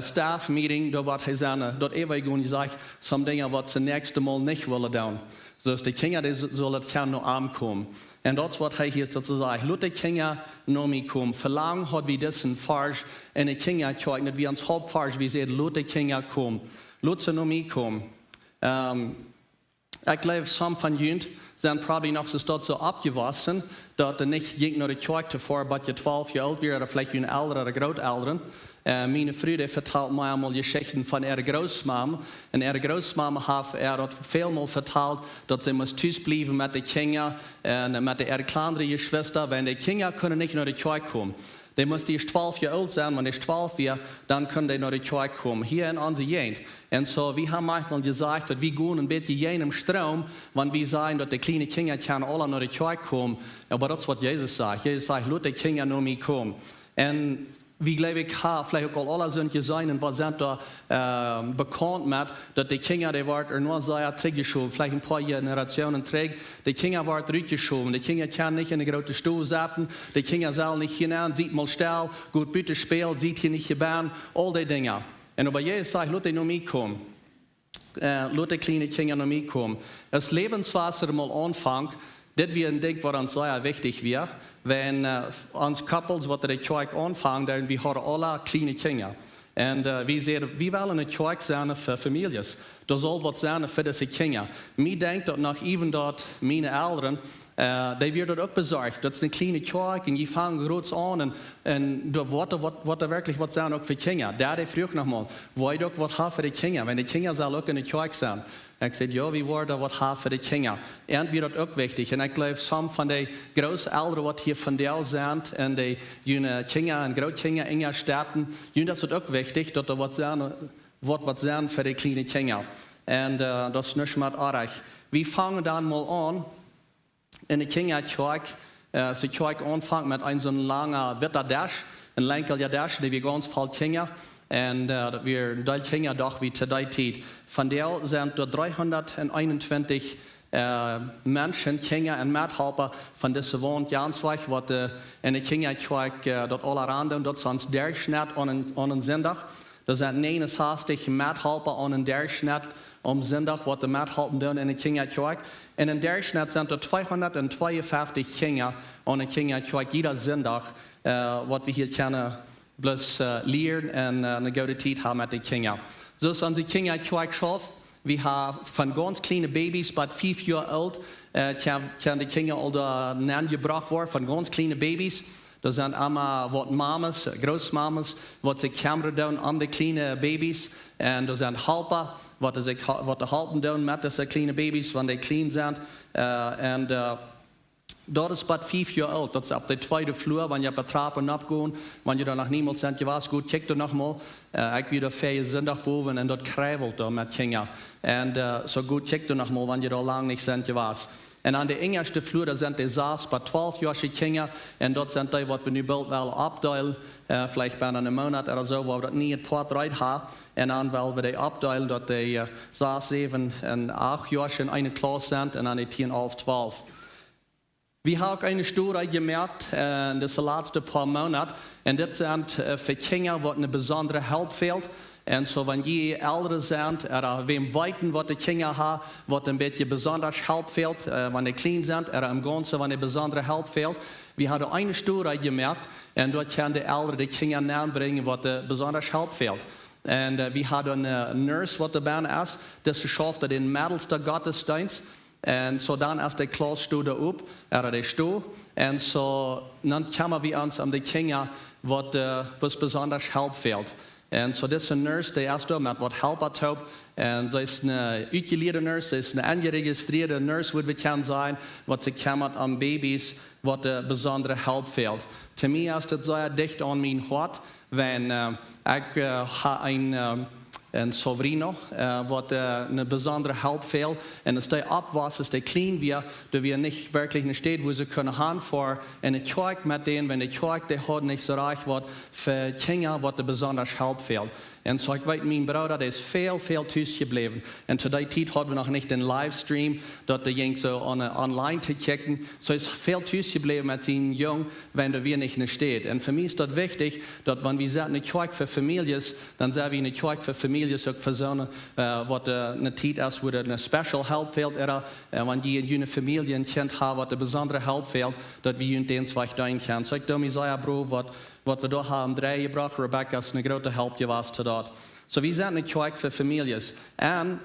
staff meeting, doa woat hee sennen, daut äwagonen, jesajcht, soone Dinja waut see näakjste Mol nich wellen doonen. Soo aus de Kjinja, dee sullen kjennen no am komen. Un daut es waut hee hia daut soo sajcht: Lot de Kjinja no mie komen. Woo lang haud wie disen Varsch enne Kjinjakjoakj, daut wia ons Hauptvarsch, wie säden: Lot de Kjinja komen. Lot see no mie komen. Ekj jleew, some von junt sent probably noch soo, daut soo oppjewossen, daut jie nich jinkjen no de Kjoakj to foaren, bat jie twalf Joa oolt wieren, ooda veleicht june Elren ooda Grootelren. Miene Fru, dee vetald mie emol Jeschichten von äare Grootmama. Un äare Grootmama haft äa daut väl Mol vetalt, daut see must tus bliewen met de Kjinja un met de äare kjlandre Jeschwista, wiels de Kjinja kunnen nich no de Kjoakj komen. Dee must ieescht twalf Joa oolt sennen, wan dee twalf wia, dan kunnen dee no de Kjoakj komen. Hia en onse Jäajent. Un soo, wie haben maunchmol jesajcht, daut wie gonen een bät jäajen dän Stroom, wan wie sajen, daut de kjliene Kjinja kjennen aula no de Kjoakj komen. Oba daut es waut Jesus sajcht. Jesus sajcht: Lot de Kjinja no mie komen. Un wie, jleew ekj, haben veleicht uk aul aula soont jeseenen un wie sent doa bekaunt met, daut de Kjinja, dee worden ea sea trigjjeschowen, veleicht een poa Jenerationen trigj. De Kjinja worden rutjeschowen. De Kjinja kjennen nich en de groote Stow setten. De Kjinja sellen nich hia nenn, siet mol stell, got buten spälen, siet hia nich hia bennen, aul dee Dinja. Un oba Jesus sajcht: Lot dee no mie komen. Lot de kjliene Kjinja no mie komen. Aus Lebenswasser mol aunfunk, dit wia een Dinkj waut ons sea wichtich wia, wan ons couples waut de Kjoakj aunfungen, dan wie hauden aula kjliene Kjinja. Un wie säden, wie wellen ne Kjoakj sennen fa Famieljes. Doa saul waut sennen fa dise Kjinja. Mie denkjt daut noch, even daut miene Elren, dee wieren daut uk besorcht. Daut es ne kjliene Kjoakj un jie fungen groots aun un, un doa woat, woat, woat werkjlich waut sennen uk fa Kjinja. Dee, dee fruach noch mol: Woa jie uk waut haben fa de Kjinja, wan de Kjinja sellen uk en de Kjoakj sennen? Ekj säd: Jo, wie woaren waut haben fa de Kjinja. An wia daut uk wichtich. Un ekj jleew, some von de Grootelren waut hia vondoag sent un dee june Kjinja un Grootkjinja enja stäten, junt es daut uk wichtich, daut doa waut sennen, waut, waut sennen fa de kjliene Kjinja. Un daut es nuscht met oajch. Wie fungen dan mol aun en de Kjinjakjoakj, aus de Kjoakj aunfunk, met een soon langa witta Desch, een lenkelja Desch, dee wia gaunz voll Kjinja. Un daut wia een Deel Kjinja, docht wie, to dee Tiet. Vondoag sent doa dreehundat eenuntwintich Menschen, Kjinja un Methalpa von dise Waunt, gaunz wajch, waut en de Kjinjakjoakj daut aula aun doonen. Daut es ons Derchschnett aun een Sindach. Doa sent näajenunsastich Methalpa aun een Derchschnett aum Sindach, waut doa methalpen doonen enne Kjinjakjoakj. Un em Derchschnett sent doa tweehundat tweeunfeftich Kjinja aun de Kjinjakjoakj jieda Sindach, äh, waut wie hia kjennen bloos, äh, lieren un, äh, eene goode Tiet haben met de Kjinja. Soo aus onse Kjinjakjoakj schauft, wie haben von gaunz kjliene Babys bat fief Joa oolt, äh, kjennen, kjennen de Kjinja aul doa nenjebrocht woaren, von gaunz kjliene Babys. Doa sent emma waut Mamas, Grootmamas, waut sikj kjemmren doonen om de kjliene Babys. Un doa sent Halpa, waut sikj ha-, waut halpen doonen met dise kjliene Babys, wan dee kjlien sent. Äh, un, äh, daut es bat fief Joa oolt. Daut es opp de tweede Flua, wan jie opp de Trap nopp gonen, wan jie doa noch niemols sent jewast, goot, kjikjt doa noch mol. Äh, ekj wia doa väajen Sindach bowen un daut kjriewelt doa met Kjinja. Un, äh, soo goot, kjikjt doa noch mol, wan jie doa lang nich sent jewast. Un aun de injaschte Flua, doa sent de sas bat twalf Joasche Kjinja. Un daut sent dee, waut wie nu boolt wellen oppdeelen, äh, veleicht bie een Moonat ooda soo, wua wie daut niee Poat rut haben. Un dan wellen wie dee oppdeelen, daut de, äh, sas, säwen un acht Joasche en eene Klauss sent un dan de tieen, alf, twalf. Wie haben uk eene Studie jemoakt, äh, en dise latste poa Moonat. Un dit sent, äh, fa Kjinja, waut eene besondre Help fält. Un soo, wan jie Elren sent, ooda wäm weeten, waut de Kjinja haben, waut een bät besonda Help fält, äh, wan dee kjlien sent, ooda em Gaunzen, wan dee besondre Help fält. Wie haben eene Studie jemoakt, un doa kjennen de Elren de Kjinja nenbrinjen, waut, äh, besonda Help fält. Un, äh, wie haben eene Nurse, waut doa bie es, dee schauft dän meddelsten Gottesdeenst. Un soo dan es de Klauss stonen opp, ooda dee stonen. Un soo, dan kjemma wie ons om de Kjinja, waut, äh, waut besonda Help fält. Un soo dise Nurse, dee es doa met waut Halpa toop. Un see es eene utjelieede Nurse, see es eene enjerejistrieede Nurse, wudd wie kjennen sajen, waut sikj kjemmat om Babys, waut, äh, besondre Help fält. Fa mie es daut sea dicht aun mien Hoat, wan, äh, ekj, äh, hab een, äh, een sobrino, äh, waut, äh, eene besondre Help fält. Un aus dee oppwuss, aus dee kjlien wia, doa wia nich werkjlich eene Städ, wua see kunnen gonen fa eene Kjoakj met dän, wan de Kjoakj, dee haud nich soo rajcht waut fa Kjinja, waut doa besonda Help fält. Un soo, ekj weet, mien Brooda, dee es väl, väl tus jebläwen. Un to dee Tiet hauden wie noch nich dän Livestream, daut dee jinkj soo on-, online to kjikjen. Soo hee es väl tus jebläwen met sienen Jung, wan doa wia nich eene Städ. Un fa mie es daut wichtich, daut wan wie sent eene Kjoakj fa Famieljes, dan sent wie eene Kjoakj fa Famieljes uk fa soone, äh, waut, äh, eene Tiet es, wua doa eene special Help fält, ooda, äh, wan jie en june Famielje een Kjint haben, waut eene besondre Help fält, daut wie junt dän Wajch deenen kjennen. Soo, ekj doo mie sea brow, waut, waut wie doa haben dree jebrocht, Rebecca es eene groote Help jewast to daut. Soo, wie sent eene Kjoakj fa Famieljes. Un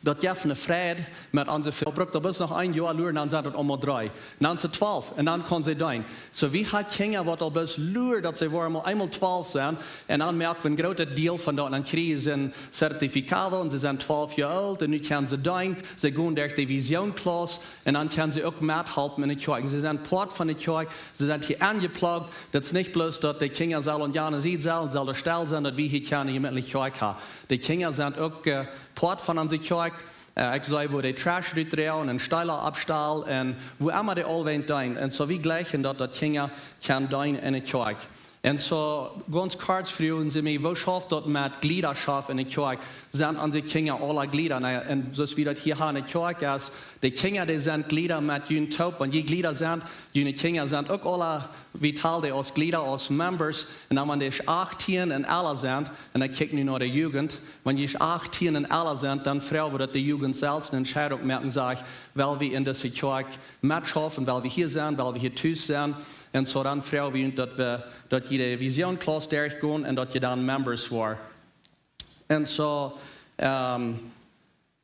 daut jeft eene Freid met onse Fru. Brukt doa bloos noch een Joa luren, dan sent daut aul mol dree. Dan sent see twalf un dan kaun see deenen. Soo, wie haben Kjinja, waut aul bloos luren, daut see woaren mol eemol twalf sennen. Un dan moak wie een grootet Deel von daut. Dan kjrieen see een Zertifikat un see sent twalf Joa oolt un nu kjennen see deenen. See gonen derch de Visionsklass un dan kjennen see uk methalpen enne Kjoakj. See sent Poat von de Kjoakj, see sent hia aunjeplakt. Daut es nich bloos, daut de Kjinja sellen aun jane Sied sellen, sellen stell sennen, daut wie hia kjennen jemeentlich Kjoakj haben. De Kjinja sent uk, äh, Poat von onse Kjoakj. Äh, ekj see, wua dee Trash rutdroagen un Steela oppstalen un wua emma dee aul went deenen. Un soo, wie jleichen daut, daut Kjinja kjennen deenen enne Kjoakj. Un soo, gaunz kort fruagen see mie, woo schauft daut met Jliedaschoft enne Kjoakj? Sent onse Kjinja aule Jlieda? Na, un soo aus wie daut hia haben enne Kjoakj es, de Kjinja, dee sent Jlieda met junt toop. Wan jie Jlieda sent, june Kjinja sent uk aule vital, dee aus Jlieda, aus Members. Un dan, wan dee achtieen un ella sent, un ekj kjikj nu no de Jugend, wan dee achtieen un ella sent, dan froagen wie, daut de Jugend selfst eene Entscheidunk moaken, saj ekj, well wie en dise Kjoakj metschaufen, well wie hia sennen, well wie hia tus sennen. Un soo dan froagen wie, daut wie, daut jie de Visionsklass derchgonen un daut jie dan Members woaren. Un soo, ähm,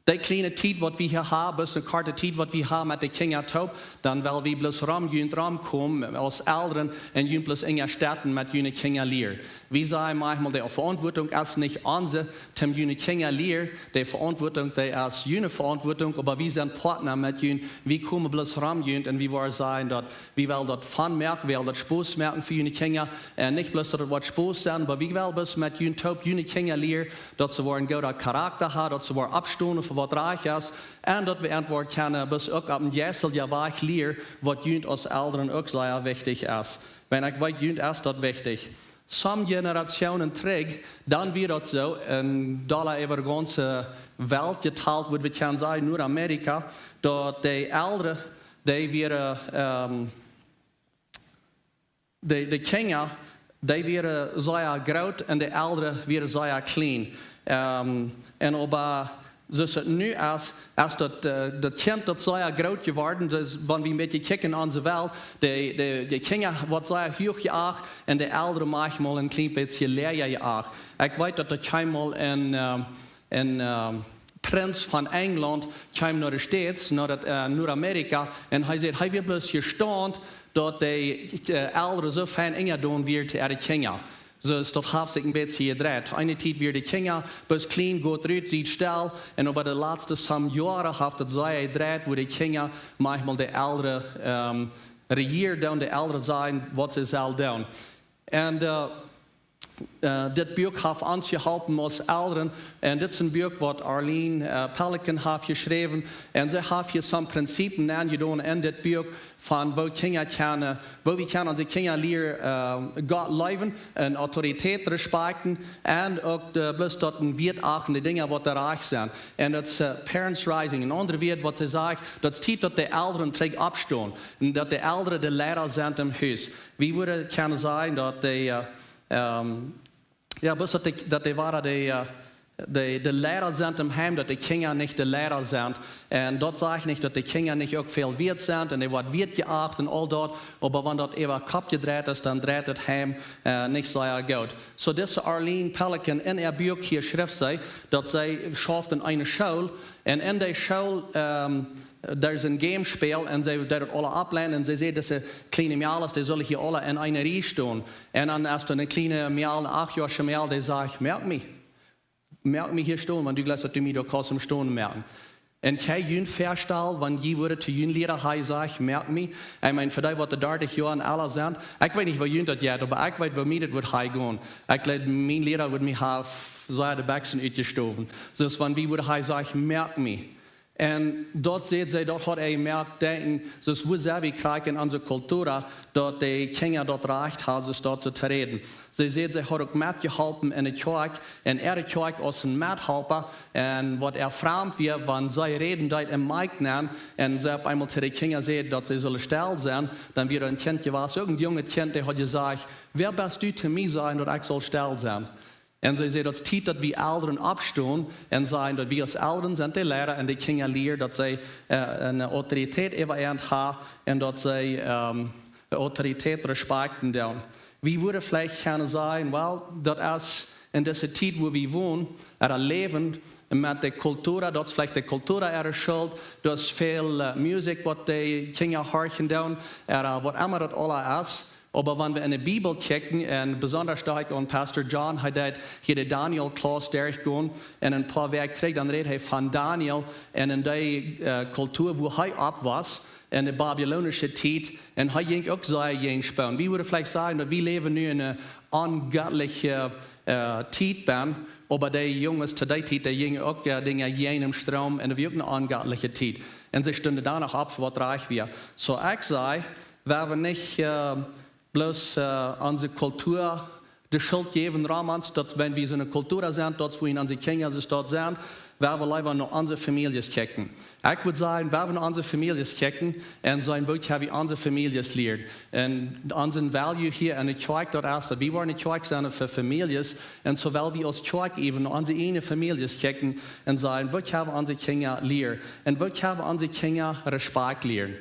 dee kjliene Tiet, waut wie hia haben, bloos eene korte Tiet, waut wie haben met de Kjinja toop, dan well wie bloos rom junt romkomen aus Elren un junt bloos unjastetten met june Kjinja lieren. Wie sajen maunchmol, de Veauntwuatunk es nich onse, toom june Kjinja lieren. De Veauntwuatunk, dee es june Veauntwuatunk, oba wie sent Partner met junt. Wie komen bloos rom junt un wie wellen sajen, daut wie wellen daut fun moaken, wie wellen daut Spos moaken fa june Kjinja. Un nich bloos daut et woat Spos sennen, oba wie wellen bloos met junt toop june Kjinja lieren, daut see woaren gooden Charakta haben, daut see woaren oppstonen fa waut rajcht es. Un daut wie an woaren kjennen, bloos uk opp eenen jeisteljen Wajch lieren, waut junt aus Elren uk sea wichtich es. Wan ekj weet, junt es daut wichtich. Some Generationen trigj, dan wia daut soo, un doa äwa de gaunze Welt jetalt, wudd wie kjennen sajen, Nuadamerika, daut de Elren, dee wieren, ähm, de, de Kjinja dee wieren sea groot un de Elren wieren sea kjlien. Ähm, un oba soo aus et nu es, es daut, äh, daut Kjint daut sea groot jeworden, daut es, wan wie een bät kjikjen aun de Welt, de, de, de Kjinja woaren sea huach jeacht un de Elren maunchmol een kjlien bät läaja jeacht. Ekj weet daut daut eemol een, äh, een, äh, Prinz von Enjlaunt kjeem no de States, no daut, äh, Nordamerika, un hee säd, hee wia bloos jestaunt daut de, äh, Elren soo fein enja doonen wieren to äare Kjinja. Soo es daut haft sikj een bät jedreit. Eene Tiet wieren de Kjinja bloos kjlien, Gott rut, sitt stell. Un äwa de latste some Joaren haft daut sikj jedreit, woo de Kjinja maunchmol de Elren, ähm, rejieren doonen, de Elren sajen, waut see sellen doonen. Un, äh, äh, dit Buak haft ons jeholpen aus Elren. Un dit es een Buak waut Arlene, äh, Pellican haft jeschräwen. Un see haft hia some Prinzipien aunjedonen en dit Buak von woo Kjinja kjennen, woo wie kjennen onse Kjinja lieren, äh, Gott leewen un Autoritäten respekten un uk de, bloos daut een Wieet achten, de Dinja waut doa rajcht sent. Un daut es, äh, Parents Rising. Een aundret Wieet waut see sajcht, daut es Tiet daut de Elren trigj oppstonen un daut de Elren de Liera sent em Hus. Wie wudden kjennen sajen daut de, äh, ähm, jo, bloos daut de, daut de woaren de, äh, de, de Liera sent em Heim, daut de Kjinja nich de Liera sent. Un daut sajcht nich daut de Kjinja nich uk väl wieet sent un dee woaren wieet jeacht un aul daut. Oba wan daut äwa Kopp jedreit es, dan dreit daut Heim, äh, nich sea goot. Soo dise Arlene Pellican en äa Buak hia schrift see, daut see schauft en eene School. Un en dee School, ähm, doa es een Game Spiel un see deed daut aula oppleinen un see säd, dise kjliene Mejales, dee sullen hia aula en eene Rieej stonen. Un dan es doa een kjliena Mejal, een acht Joa oola Mejal, dee sajcht, moak mie, moak mie hia stonen, wan du jleefst daut du mie doa kaust em stonen moaken. Un kjenn jie junt väastalen, wan jie wudden to jun Liera haud jesajcht, moak mie. Ekj meen, fa dee waut dartich Joa un ella sent, ekj weet nich woo junt daut jeit, oba ekj weet woo mie daut wudd hia gonen. Ekj jleew, mien Liera wudd mie haben sea de Bekjsen utjestowen. Soo aus wan wie wudden hia sajen, moak mie. Un daut säd see, daut haud äa jemoakt denkjen, soo aus woo sent wie krakjt en onse Kultua, daut de Kjinja daut Rajcht haben, soo aus daut to räden. See säd, see haud uk metjeholpen en de Kjoakj, en äare Kjoakj aus een Methalpa, un waut äa framd wia, wan see räden deed em Mikj nenn, un see opp eemol to de Kjinja säd, daut see sullen stell sennen, dan wia een Kjint jewast, uk een junget Kjint, dee haud jesajcht, wäa best du to mie sajen, daut ekj saul stell sennen? Un see säd, daut es Tiet daut wie Elren oppstonen un sajen daut wie aus Elren sent de Liera un de Kjinja lieren daut see, äh, eene Autoritäet äwa an haben un daut see, ähm, de Autoritäten respekten doonen. Wie wudden veleicht kjennen sajen, well, daut es en dise Tiet woo wie wonen, ooda läwen, met de Kultua, daut es veleicht de Kultua äare Schult, daut es väl, äh, Musikj waut de Kjinja horchen doonen, ooda waut emma daut aula es. Oba wan wie en de Bibel kjikjen, un besonda docht ekj aun Pastor John, hee deed hia de Daniel Class derchgonen, un een poa Wäakj trigj, dan räd hee von Daniel, un en dee, äh, Kultua woo hee oppwuss, en de babilonische Tiet, un hee jinkj uk sea jäajen Spoon. Wie wudden veleicht sajen daut wie läwen nu en eene ongottliche, äh, Tiet bennen, oba de Junges to dee Tiet, dee jinjen uk, äh, Dinja jäajen dän Stroom, un daut wia uk eene ongottliche Tiet. Un see stunden doano opp fa waut rajcht wia. Soo ekj saj, wie haben nich, äh, bloos, äh, onse Kultua de Schult jäwen, Romans, daut wan wie soone Kultua sent, daut wie en onse Kjinja soo daut sent, wie haben leewa no onse Famieljes kjikjen. Ekj wudd sajen, wie haben no onse Famieljes kjikjen un seenen, woo kjenn wie onse Famieljes lieren. Un onse value hia en de Kjoakj, daut es daut wie woaren ne Kjoakj sennen fa Famieljes. Un soo well wie aus Kjoakj äwen no onse ieejne Famieljes kjikjen un seenen, woo kjenn wie onse Kjinja lieren. Un woo kjenn wie onse Kjinja Respakjt lieren.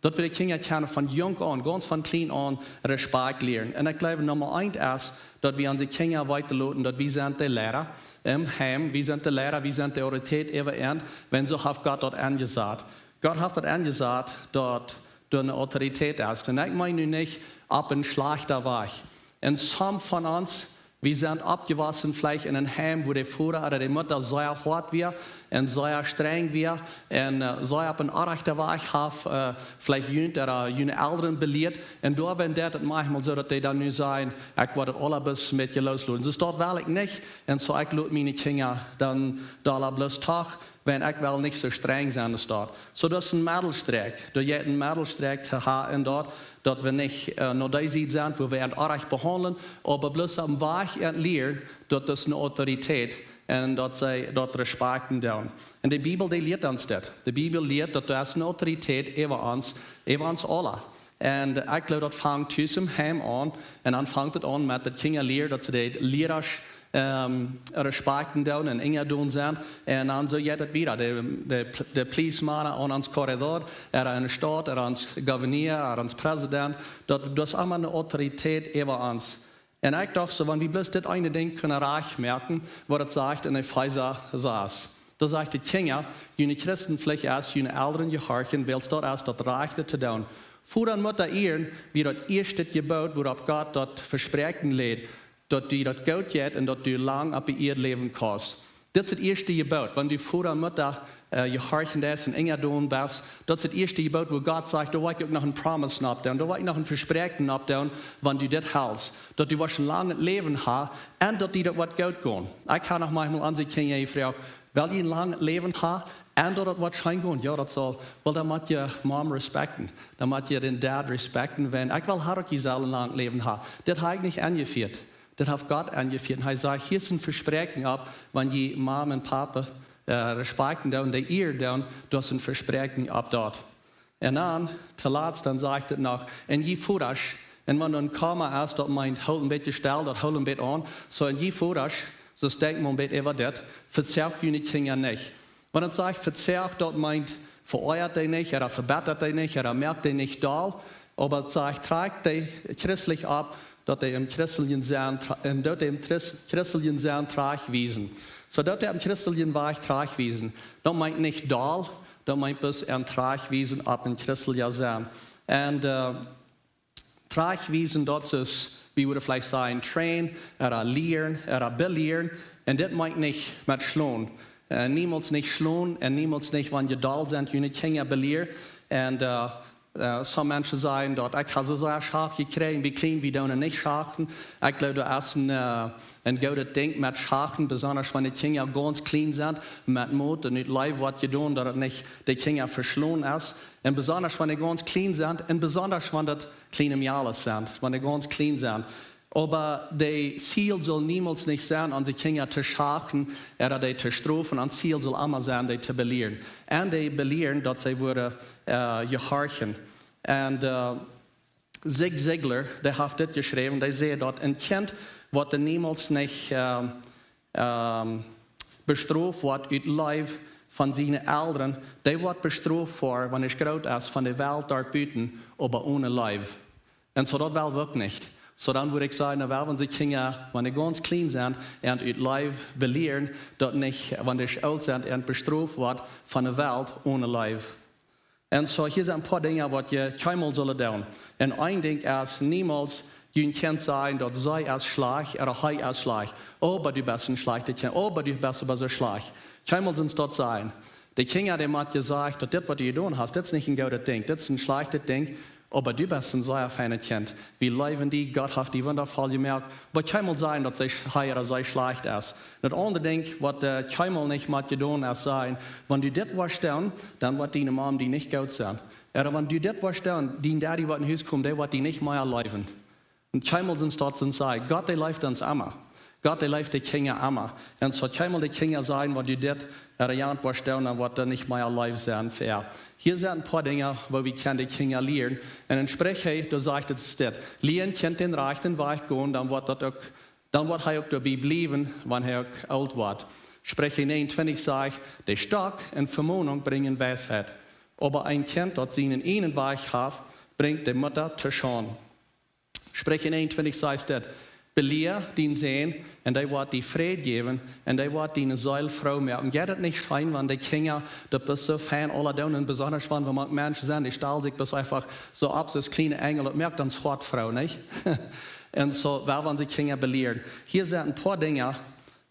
Daut wie de Kjinja kjennen von junk aun, gaunz von kjlien aun, Respakjt lieren. Un ekj jleew, Numma eent es, daut wie onse Kjinja weeten loten, daut wie sent de Liera em Heim, wie sent de Liera, wie sent de Autoritäten äwa an, wan soo haft Gott daut aunjesat. Gott haft daut aunjesat, daut doa eene Autoritäten es. Un ekj meen nu nich opp een schlajchta Wajch. Un some von ons, wie sent oppjewossen veleicht en een Heim, wua de Voda ooda de Mutta sea hoat wia un sea strenj wia un, äh, sea opp een orrajchten Wajch haft, äh, veleicht junt ooda june Elren belieet. Un doawäajen deit et maunchmol soo, daut dee dan nu sajen, ekj woa daut aula bloos een bät loosloten. Soo daut well ekj nich. Un soo ekj lot miene Kjinja dan doa bloos toch, wan ekj well nich soo strenj sennen, soo daut. Soo daut es een Medelstrakj. Doa jeit een Medelstrakj to haben en daut, daut wie nich, äh, no dee Sied sent, wua wie an orrajcht behaundlen, oba bloos opp een Wajch an lieren, daut es eene Autoritäten un daut see daut respekten doonen. Un de Bibel, dee lieet ons daut. De Bibel lieet daut doa es eene Autoritäten äwa ons, äwa ons aula. Un ekj jleew, daut fangt tus em Heim aun. Un dan fangt et aun met de Kjinja lieren, daut see de Lierasch, ähm, respakjten doonen un unjadon sent. Un dan soo jeit et wieda. De, de, de Policeman aun ons Corregidor, ooda enne Staut, ooda ons Gouverneur, ooda ons Präsident. Daut, daut es emma eene Autoritäit äwa ons. Un ekj docht soo, wan wie bloos dit eene Dinkj kunnen rajcht moaken, waut et sajcht en Efeesa sas. Doa sajcht et: Kjinja, june Christenpflicht es, june Elren jehorchen, wiels daut es daut Rajchte to doonen. Voda un Mutta ieren, wia daut ieeschte Jeboot, wuaropp Gott daut Vespräakjen läd, daut die daut goot jeit un daut du lang opp de Ieed läwen kaust. Dit es daut ieeschte Jeboot, wan du Voda un Mutta, äh, jehorchen deist un unjadon best. Daut es daut ieeschte Jeboot, wua Gott sajcht: Doa woa ekj uk noch eene Promise oppdoonen, doa woa ekj noch een Vespräakjen oppdoonen, wan du dit helst, daut du woascht een langet Läwen haben un daut die daut woat goot gonen. Ekj hab noch maunchmol aun de Kjinja jefroacht: Well jie een langet Läwen haben un daut daut woat scheen gonen? Jo, daut saul. Well, dan mott jie Mom respakjten. Dan mott jie dän Dad respakjten, wan ekj well, daut jie sellen een langet Läwen haben. Dit hab ekj nich enjefieet. Dit haft Gott enjefieet. Un hee sajcht: Hia es een Vespräakjen opp, wan jie Mom un Papa, äh, respakjten doonen, dee ieren doonen, daut es een Vespräakjen opp daut. Un dan, toolatst, dan sajcht et noch: Un jie Vodasch, un wan doa een Komma es, daut meent, hoolt een bät stell, daut hoolt een bät aun. Soo, un jie Vodasch, soo denkjt mau een bät äwa dit: Vezoacht june Kjinja nich. Wan et sajcht vezoacht, daut meent, veoajat dee nich, ooda vebittat dee nich, ooda moakt dee nich doll, oba et sajcht: Trakjt dee christlich opp, daut dee em christeljen Senn tra-, un daut dee em Christ-, christeljen Senn trajchtwiesen. Soo daut dee em christeljen Wajch trajchtwiesen. Daut meent nich doll, daut meent bloos een trajchtwiesen opp een christeljen Senn. Un, äh, trajchtwiesen, daut es, wie wudden veleicht sajen, train, ooda lieren, ooda belieren. Un dit meent nich met schlonen. Äh, niemols nich schlonen un niemols nich, wan jie doll sent, june Kjinja belieren. Un, äh, äh, some Menschen sajen daut: Ekj hab soo sea Schacht jekjräajen, bie kjlien, wie doonen nich schachten. Ekj jleew, daut es een, äh, een goodet Dinkj met schachten, besonda wan de Kjinja gaunz kjlien sent, met Moot un ut Leew woat jedonen, daut et nich de Kjinja veschlonen es. Un besonda wan dee gaunz kjlien sent, un besonda wan daut kjliene Mejales sent, wan dee gaunz kjlien sent. Oba daut Ziel saul niemols nich sennen, onse Kjinja to schachten, ooda dee to strofen. Daut Ziel saul emma sennen, dee to belieren. Un dee belieren, daut see wudden, äh, jehorchen. Un, äh, Zig Ziglar, dee haft dit jeschräwen, dee sajcht daut een Kjint, waut niemols nich, äh, ähm, bestroft woat ut Leew von siene Elren, dee woat bestroft fa, wan et groot es, von de Welt doa buten, oba one Leew. Un soo daut well wie uk nich. Soo dan wudd ekj sajen, na well, wan de Kjinja, wan dee gaunz kjlien sent, un ut Leew belieren, daut nich, wan dee oolt sent, un bestroft woat von de Welt one Leew. Un soo, hia sent een poa Dinja, waut jie kjeenmol sullen doonen. Un een Dinkj es, niemols jun Kjint sajen, daut see es schlajcht, ooda hee es schlajcht. Oba du best een schlajchtet Kjint, oba du best oba soo schlajcht. Kjeenmol sent daut sajen. De Kjinja, dee motten sajen, daut dit, waut du jedonen hast, dit es nich een goodet Dinkj, dit es een schlajchtet Dinkj, oba du best een sea feinet Kjint. Wie leewen die, Gott haft die wundavoll jemoakt. Oba kjeenmol sajen, daut see sch-, hee ooda see schlajcht es. Daut aundre Dinkj, waut, äh, kjeenmol nich mott jedonen es, sajen, wan du dit woascht doonen, dan woat diene Mom die nich goot sennen. Ooda wan du dit woascht doonen, dien Daddy, waut no Hus kjemt, dee woat die nich mea leewen. Un kjeenmol sent daut, sent see. Gott, dee leeft ons emma. Gott, dee leeft de Kjinja emma. Un soo kjeenmol de Kjinja sajen, wan du dit, äh, jant woascht doonen, dan woat doa nich mea Leew sennen fa. Hia sent een poa Dinja, woo wie kjennen de Kjinja lieren. Un en Spricha, doa sajcht et dit: Lia een Kjint dän rajchten Wajch gonen, dan woat daut uk, dan woat hee uk doabie bliewen, wan hee uk oolt woat. Spricha näajenuntwintich sajcht: De Stock un Vemonunk brinjen Weisheit, oba een Kjint, daut sienen eejnen Wajch haft, brinjt de Mutta to Schaund. Spricha näajenuntwintich sajcht dit: Belia dienen Sän, un dee woat die Fräd jäwen, un dee woat diene Seel froo moaken. Jeit et nich scheen, wan de Kjinja daut bloos soo fein aula doonen, un besonda wan wie mank Menschen sent, dee stalen sikj bloos eefach soo opp, soo aus kjliene Enjel, daut moakt ons Hoat froo, nich? Un soo, well wie onse Kjinja belieren. Hia sent een poa Dinja,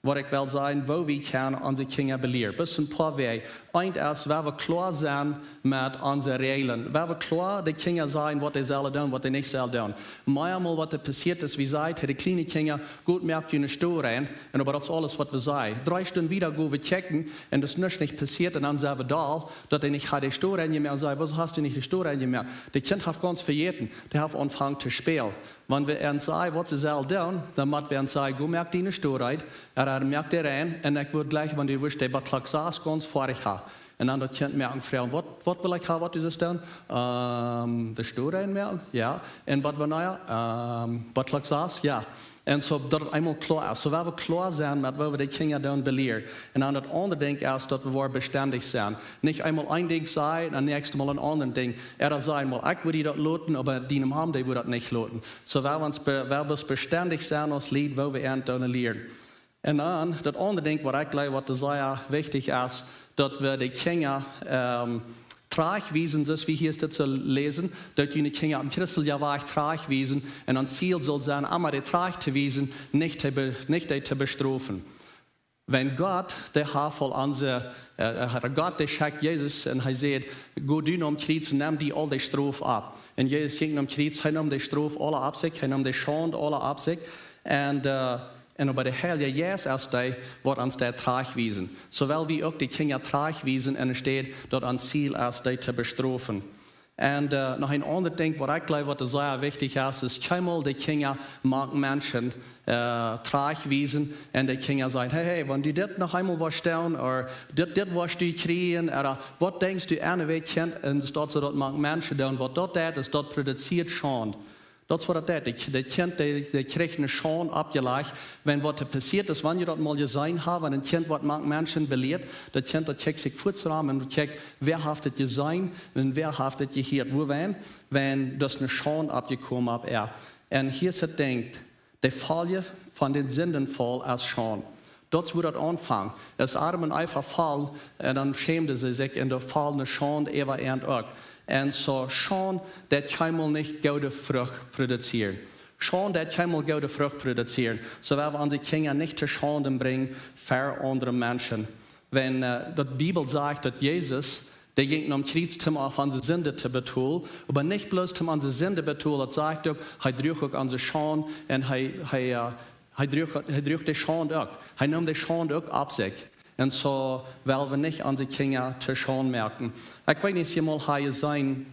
waut ekj well sajen, woo wie kjennen onse Kjinja belieren. Bloos een poa Wäaj. Eent es, well wie kloa sennen met onse Räajlen. Well wie kloa de Kjinja sajen, waut dee sellen doonen, waut dee nich sellen doonen. Meamol, waut doa passieet es, wie sajen to de kjliene Kjinja: Got, moakt june Stool rein, un oba daut es aules, waut wie sajen. Dree Stunden wieda go wie checken, un daut es nuscht nich passieet, un dan sent wie doll, daut dee nich haud de Stool rein jemoakt, un sajen: Wuarom hast du nich de Stool rein jemoakt? De Kjint haft gaunz vejäten, dee haft aunjefongen to spälen. Wan wie an sajen, waut see sellen doonen, dan mott wie an sajen: Go, moak diene Stool rein, ooda moak dee rein, un ekj wudd jlikj, wan du wurscht dee bat Klock sas gaunz foadich haben. Un dan daut Kjint moaken froagen: "Waut, waut well ekj haben, waut es daut dan?" "Ähm, de Stoa eenmoaken?" "Jo." "Un waut, wanea?" "Ähm, waut, Klock sas?" "Jo." Un soo daut et eemol kloa es. Soo woa wie kloa sennen met waut wie de Kjinja doonen belieren. Un dan daut aundre Dinkj es daut wie woaren bestendich sennen. Nich eemol een Dinkj sajen un daut näakjste Mol een aundret Dinkj. Ea daut sajen: "Mol, ekj wudd die daut loten, oba dien Mame, dee wudd daut nich loten." Soo woa wie ons be-, woa wie bestendich sennen aus Lied, waut wie an doonen lieren. Un dan daut aundre Dinkj waut ekj jleew waut sea wichtich es, daut wie de Kjinja, ähm, trajchtwiesen, soo aus wie hia dit soo läsen, daut june Kjinja opp een christeljen Wajch trajchtwiesen. Un ons Ziel saul sennen, emma dee trajcht to wiesen, nich dee be-, nich dee to bestrofen. Wiels Gott, dee haft aul onse, äh, äh, Gott, dee schekjt Jesus un hee sajcht: "Go du nom Kjriez un nemm die aul de Strof opp." Un Jesus jinkj nom Kjriez, hee neem de Strof aule opp sikj, hee neem de Schaund aule opp sikj. Un, äh, un oba de Heilje Jeist es dee, waut ons daut trajchtwiesen. Soo woa wie uk de Kjinja trajchtwiesen, enne Städ daut ons Ziel es, dee to bestrofen. Un, äh, noch een aundret Dinkj waut ekj jleew waut sea wichtich es, es kjeenmol de Kjinja mank Menschen, äh, trajchtwiesen un de Kjinja sajen: "Hey, hey, wan du dit noch eemol woascht doonen, ooda dit, dit woascht du kjrieen, ooda waut denkjst du aun, wea Kjint?" Un daut soo daut mank Menschen doonen, waut daut deit, es daut produzieet Schaund. Daut es waut daut deit. De, de Kjint, dee, dee kjricht eene Schaund oppjelajcht. Wan waut doa passieet es, wan jie daut mol jeseenen haben, wan een Kjint woat mank Menschen belieet, daut Kjint, daut kjikjt sikj fuaz rom un kjikjt, wäa haft daut jeseenen un wäa haft daut jehieet. Wuarom? Wan doa es eene Schaund oppjekomen opp äa. Un hia es daut Dinkj, de Folj von dän Sindenfaul es Schaund. Daut es wua daut aunfangt. Aus Adam un Eva follen, un dan schämden see sikj un doa foll eene Schaund äwa an uk. Un soo Schaund, daut kjeenmol nich goode Frucht produzieren. Schaund, daut kjeenmol goode Frucht produzieren. Soo woa wie onse Kjinja nich to Schaunden brinjen ver aundre Menschen. Wan, äh, daut Bibel sajcht daut Jesus, dee jinkj nom Kjriez om onse Sinden to betolen, oba nich bloos om onse Sinden betolen, daut sajcht uk, hee druach uk onse Schaund un hee, hee, äh, hee druach, hee druach de Schaund uk. Hee neem de Schaund uk opp sikj. Un soo woa wie nich onse Kjinja to Schaund moaken. Ekj weet nich, aus jie mol haben jeseenen,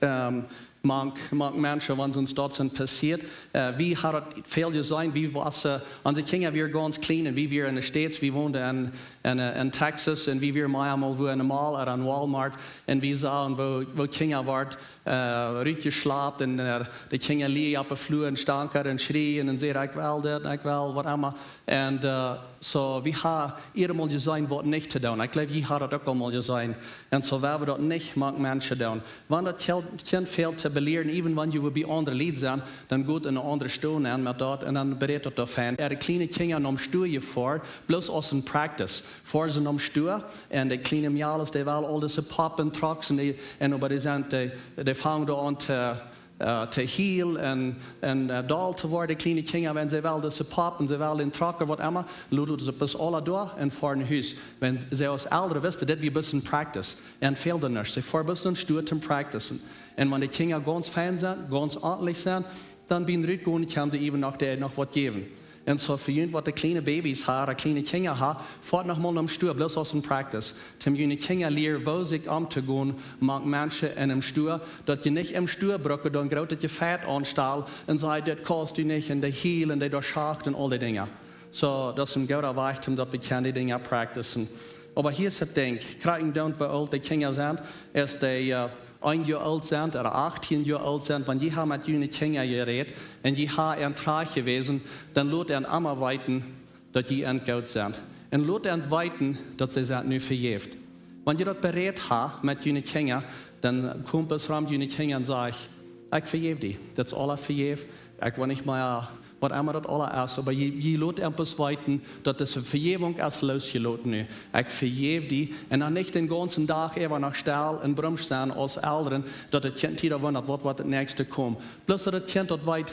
ähm, mank, mank Menschen, wan soont daut sent passieet. Äh, wie haben daut väl jeseenen, wie wieren, äh, onse Kjinja wieren gaunz kjlien un wie wieren enne States, wie wonden en, en, äh, en Texas un wie wieren mau eemol wua en de Mall ooda en Walmart un wie sagen, woo, woo Kjinja woaren, äh, rutjeschlapt un, äh, de Kjinja lieejen opp de Flua un stanken un schrieen un säden: "Ekj well dit, ekj well waut emma." Un, äh, soo, wie haben eenjemol jeseenen waut nich to doonen. Ekj jleew, jie haben daut uk aul mol jeseenen. Un soo woa wie daut nich mank Menschen doonen. Wan daut Kjint, Kjint fält to belieren, even wan jie bie aundre Lied sent, dan got en eene aundre Stow nenn met daut un dan berät daut doa fein. Äare kjliene Kjinja nom Stua jefoaren, bloos aus een practice. Foaren see nom Stua un de kjliene Mejales, dee wellen aul dise Poppen, Trocks un dee, un oba dee sent, dee, dee fangen doa aun to, äh, to hielen un, un, äh, doll to woaren, de kjliene Kjinja, wan see wellen dise Popp un see wellen dän Trock ooda waut emma, lot see bloos aula doa un foaren no Hus. Wan see aus Elren wisten, dit wia bloos een practice. Un fält nuscht. See foaren bloos nom Stua toom practicen. Un wan de Kjinja gaunz fein sent, gaunz ordentlich sent, dan biem Rutgonen kjennen see even noch dee noch waut jäwen. Un soo fa junt waut de kjliene Babys haben, kjliene Kjinja haben, foat noch mol nom Stua, bloos aus een practice. Toom june Kjinja lieren, woo sikj omtogonen mank Menschen un em Stua, daut jie nich em Stua brucken, dan groot daut jie Feit aunstalen un sajen: "Dit kaust du nich", un dee hielen un dee doa schachten un aul dee Dinja. Soo, daut es een gooda Wajch, om daut wie kjennen dee Dinja practicen. Oba hia es daut Dinkj, krakjt dan woo oolt de Kjinja sent, aus dee, äh, een Joa oolt sent ooda achtieen Joa oolt sent, wan jie haben met june Kjinja jerät un jie haben an trajcht jewast, dan lot an emma weeten, daut jie an goot sent. Un lot an weeten, daut see sent nu vejäft. Wan jie daut berät haben met june Kjinja, dan kjemt bloos rom june Kjinja un sajcht: "Ekj vejäw die. Daut es aula vejäft. Ekj well nich mea, waut emma daut aula es." Oba jie, jie lot an bloos weeten, daut dise Vejäwunk es losjeloten nu. "Ekj vejäw die." Un dan nich dän gaunzen Dach äwa noch stell un bromsch sennen aus Elren, daut daut Kjint wieda wundert, waut, waut daut näakjste kjemt. Bloos daut daut Kjint daut weet: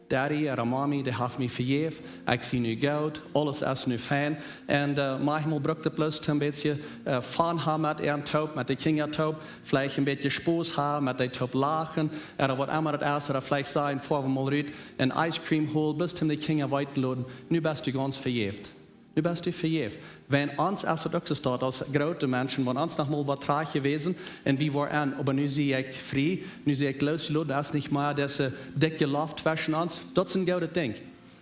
"Daddy ooda Mommy, dee haft mie vejäft, ekj sie nu goot, aules es nu fein." Un, äh, maunchmol brukt et bloos een bät, äh, fun haben met an toop, met de Kjinja toop, veleicht een bät Spos haben, met dee toop lachen, ooda waut emma daut es, ooda veleicht sajen: "Foa wie mol rut un Ice Cream holen", bloos om de Kjinja weeten loten: "Nu best du gaunz vejäft. Nu best du vejäft." Wan ons es daut uk soo, daut aus groote Menschen, wan ons noch mol waut trajcht jewast un wie woaren an, oba nu sie ekj frie, nu sie ekj losjeloten, doa es nich mea dise dikje Loft tweschen ons, daut es een goodet Dinkj.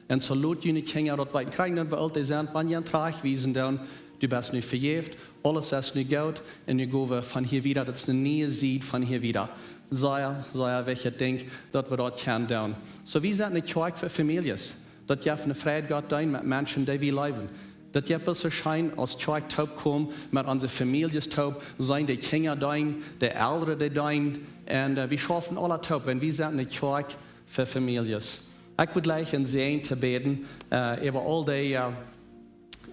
Un soo lot june Kjinja daut weeten, krakjt dan woo oolt dee sent, wan jie an trajcht jewast sent, dan Du best nu vejäft, aules es nu goot, un nu go wie von hia wieda, daut es eene niee Sied von hia wieda. Sea, sea wichtjet Dinkj, daut wie daut kjennen doonen. Soo, wie sent eene Kjoakj fa Famieljes. Daut jeft eene Freid, Gott deenen met Menschen, dee wie leewen. Daut jeft bloos soo scheen, aus Kjoakj toopkomen, met onse Famieljes toop, sent de Kjinja deenen, de Elren dee deenen, un, äh, wie schaufen aula toop, wan wie sent eene Kjoakj fa Famieljes. Ekj wudd jlikj een Säajen to bäden, äh, äwa aul dee, äh,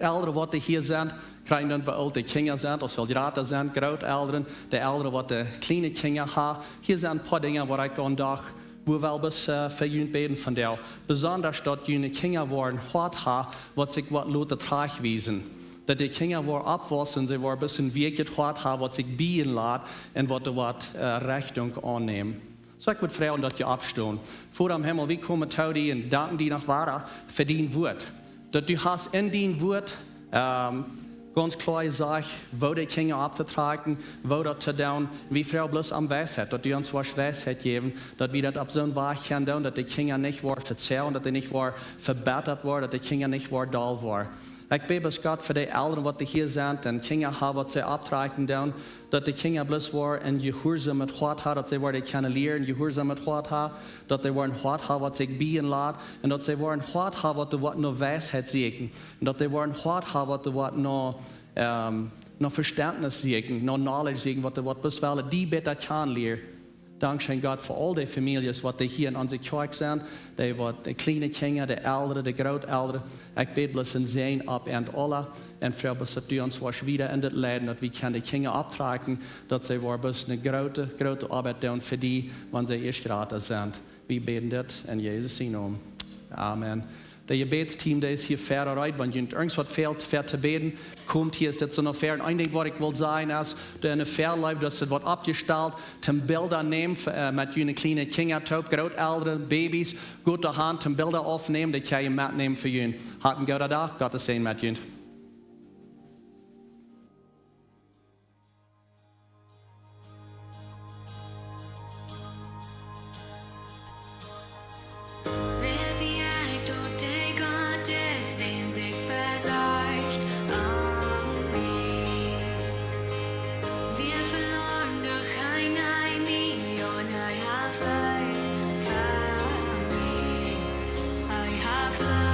Elren, waut hia sent, krakjt dan, woo oolt de Kjinja sent, aus well jrata sent, Grootelren, de Elren, waut de kjliene Kjinja haben. Hia sent een poa Dinja, waut ekj aun docht, wua wie bloos, äh, fa junt bäden vondoag. Besonda daut june Kjinja woaren een Hoat haben, waut sikj woat loten trajchtwiesen. Daut de Kjinja woaren oppwaussen, see woaren bloos een weekjet Hoat haben, waut sikj biejen lat un waut doa woat, äh, Rechtunk aunnämen. Soo, ekj wudd froagen, daut jie oppstonen. Voda em Himmel, wie komen to die un danken die noch wada fa dien Wuat. Daut du hast en dien Wuat, ähm, gaunz kloa jesajcht, woo de Kjinja opptotrakjen, woo daut to doonen. Wie froagen bloos om Weisheit, daut du ons woascht Weisheit jäwen, daut wie daut opp soon Wajch kjennen doonen, daut de Kjinja nich woaren vezoagen, daut dee nich woaren vebittat woaren, daut de Kjinja nich woaren doll woaren. Ekj bäd bloos, Gott, fa de Elren, waut hia sent, un Kjinja haben, waut see opptrakjen doonen, daut de Kjinja bloos woaren een jehuarsomet Hoat haben, daut see woaren kjennen lieren, jehuarsomet Hoat haben, daut dee woaren een Hoat haben, waut sikj biejen lat, un daut see woaren een Hoat haben, waut doa woat no Weisheit sieekjen, un daut dee woaren een Hoat haben, waut doa woat no, ähm, no Vestentnis sieekjen, no knowledge sieekjen, waut doa woat bloos wellen die bäta kjanen lieren. Dankscheen, Gott, fa aul dee Famieljes, waut hia en onse Kjoakj sent, dee waut, de kjliene Kjinja, de Elren, de Grootelren. Ekj bäd bloos een Säajen opp an aula. Un froag bloos, daut du ons woascht wieda en dit leiden, daut wie kjennen de Kjinja opptrakjen, daut see woaren bloos eene groote, groote Oabeit doonen fa die, wan see ieescht jrata sent. Wie bäden dit en Jesus sienen Nomen. Amen. De Jebädsteam, dee es hia wieda reed, wan junt irjentwaut fält, fa to bäden, komt hia, es dit soo no wieda. Un een Dinkj, waut ekj well sajen, es, de, enne Väaleew, daut es waut oppjestalt, toom Bilda nämen, äh, met june kjliene Kjinja toop, Grootelren, Babys, goot doa han, toom Bilda oppnämen, dee kjenn jie metnämen fa junt. Hat een gooden Dach, Gott sie met junt. Wäa sie ekj, daut de Gott es, dee sikj besorcht om mie? Wia veloaren, doch hee neem mie aun, hee haft Leew fa mie, hee haft Leew.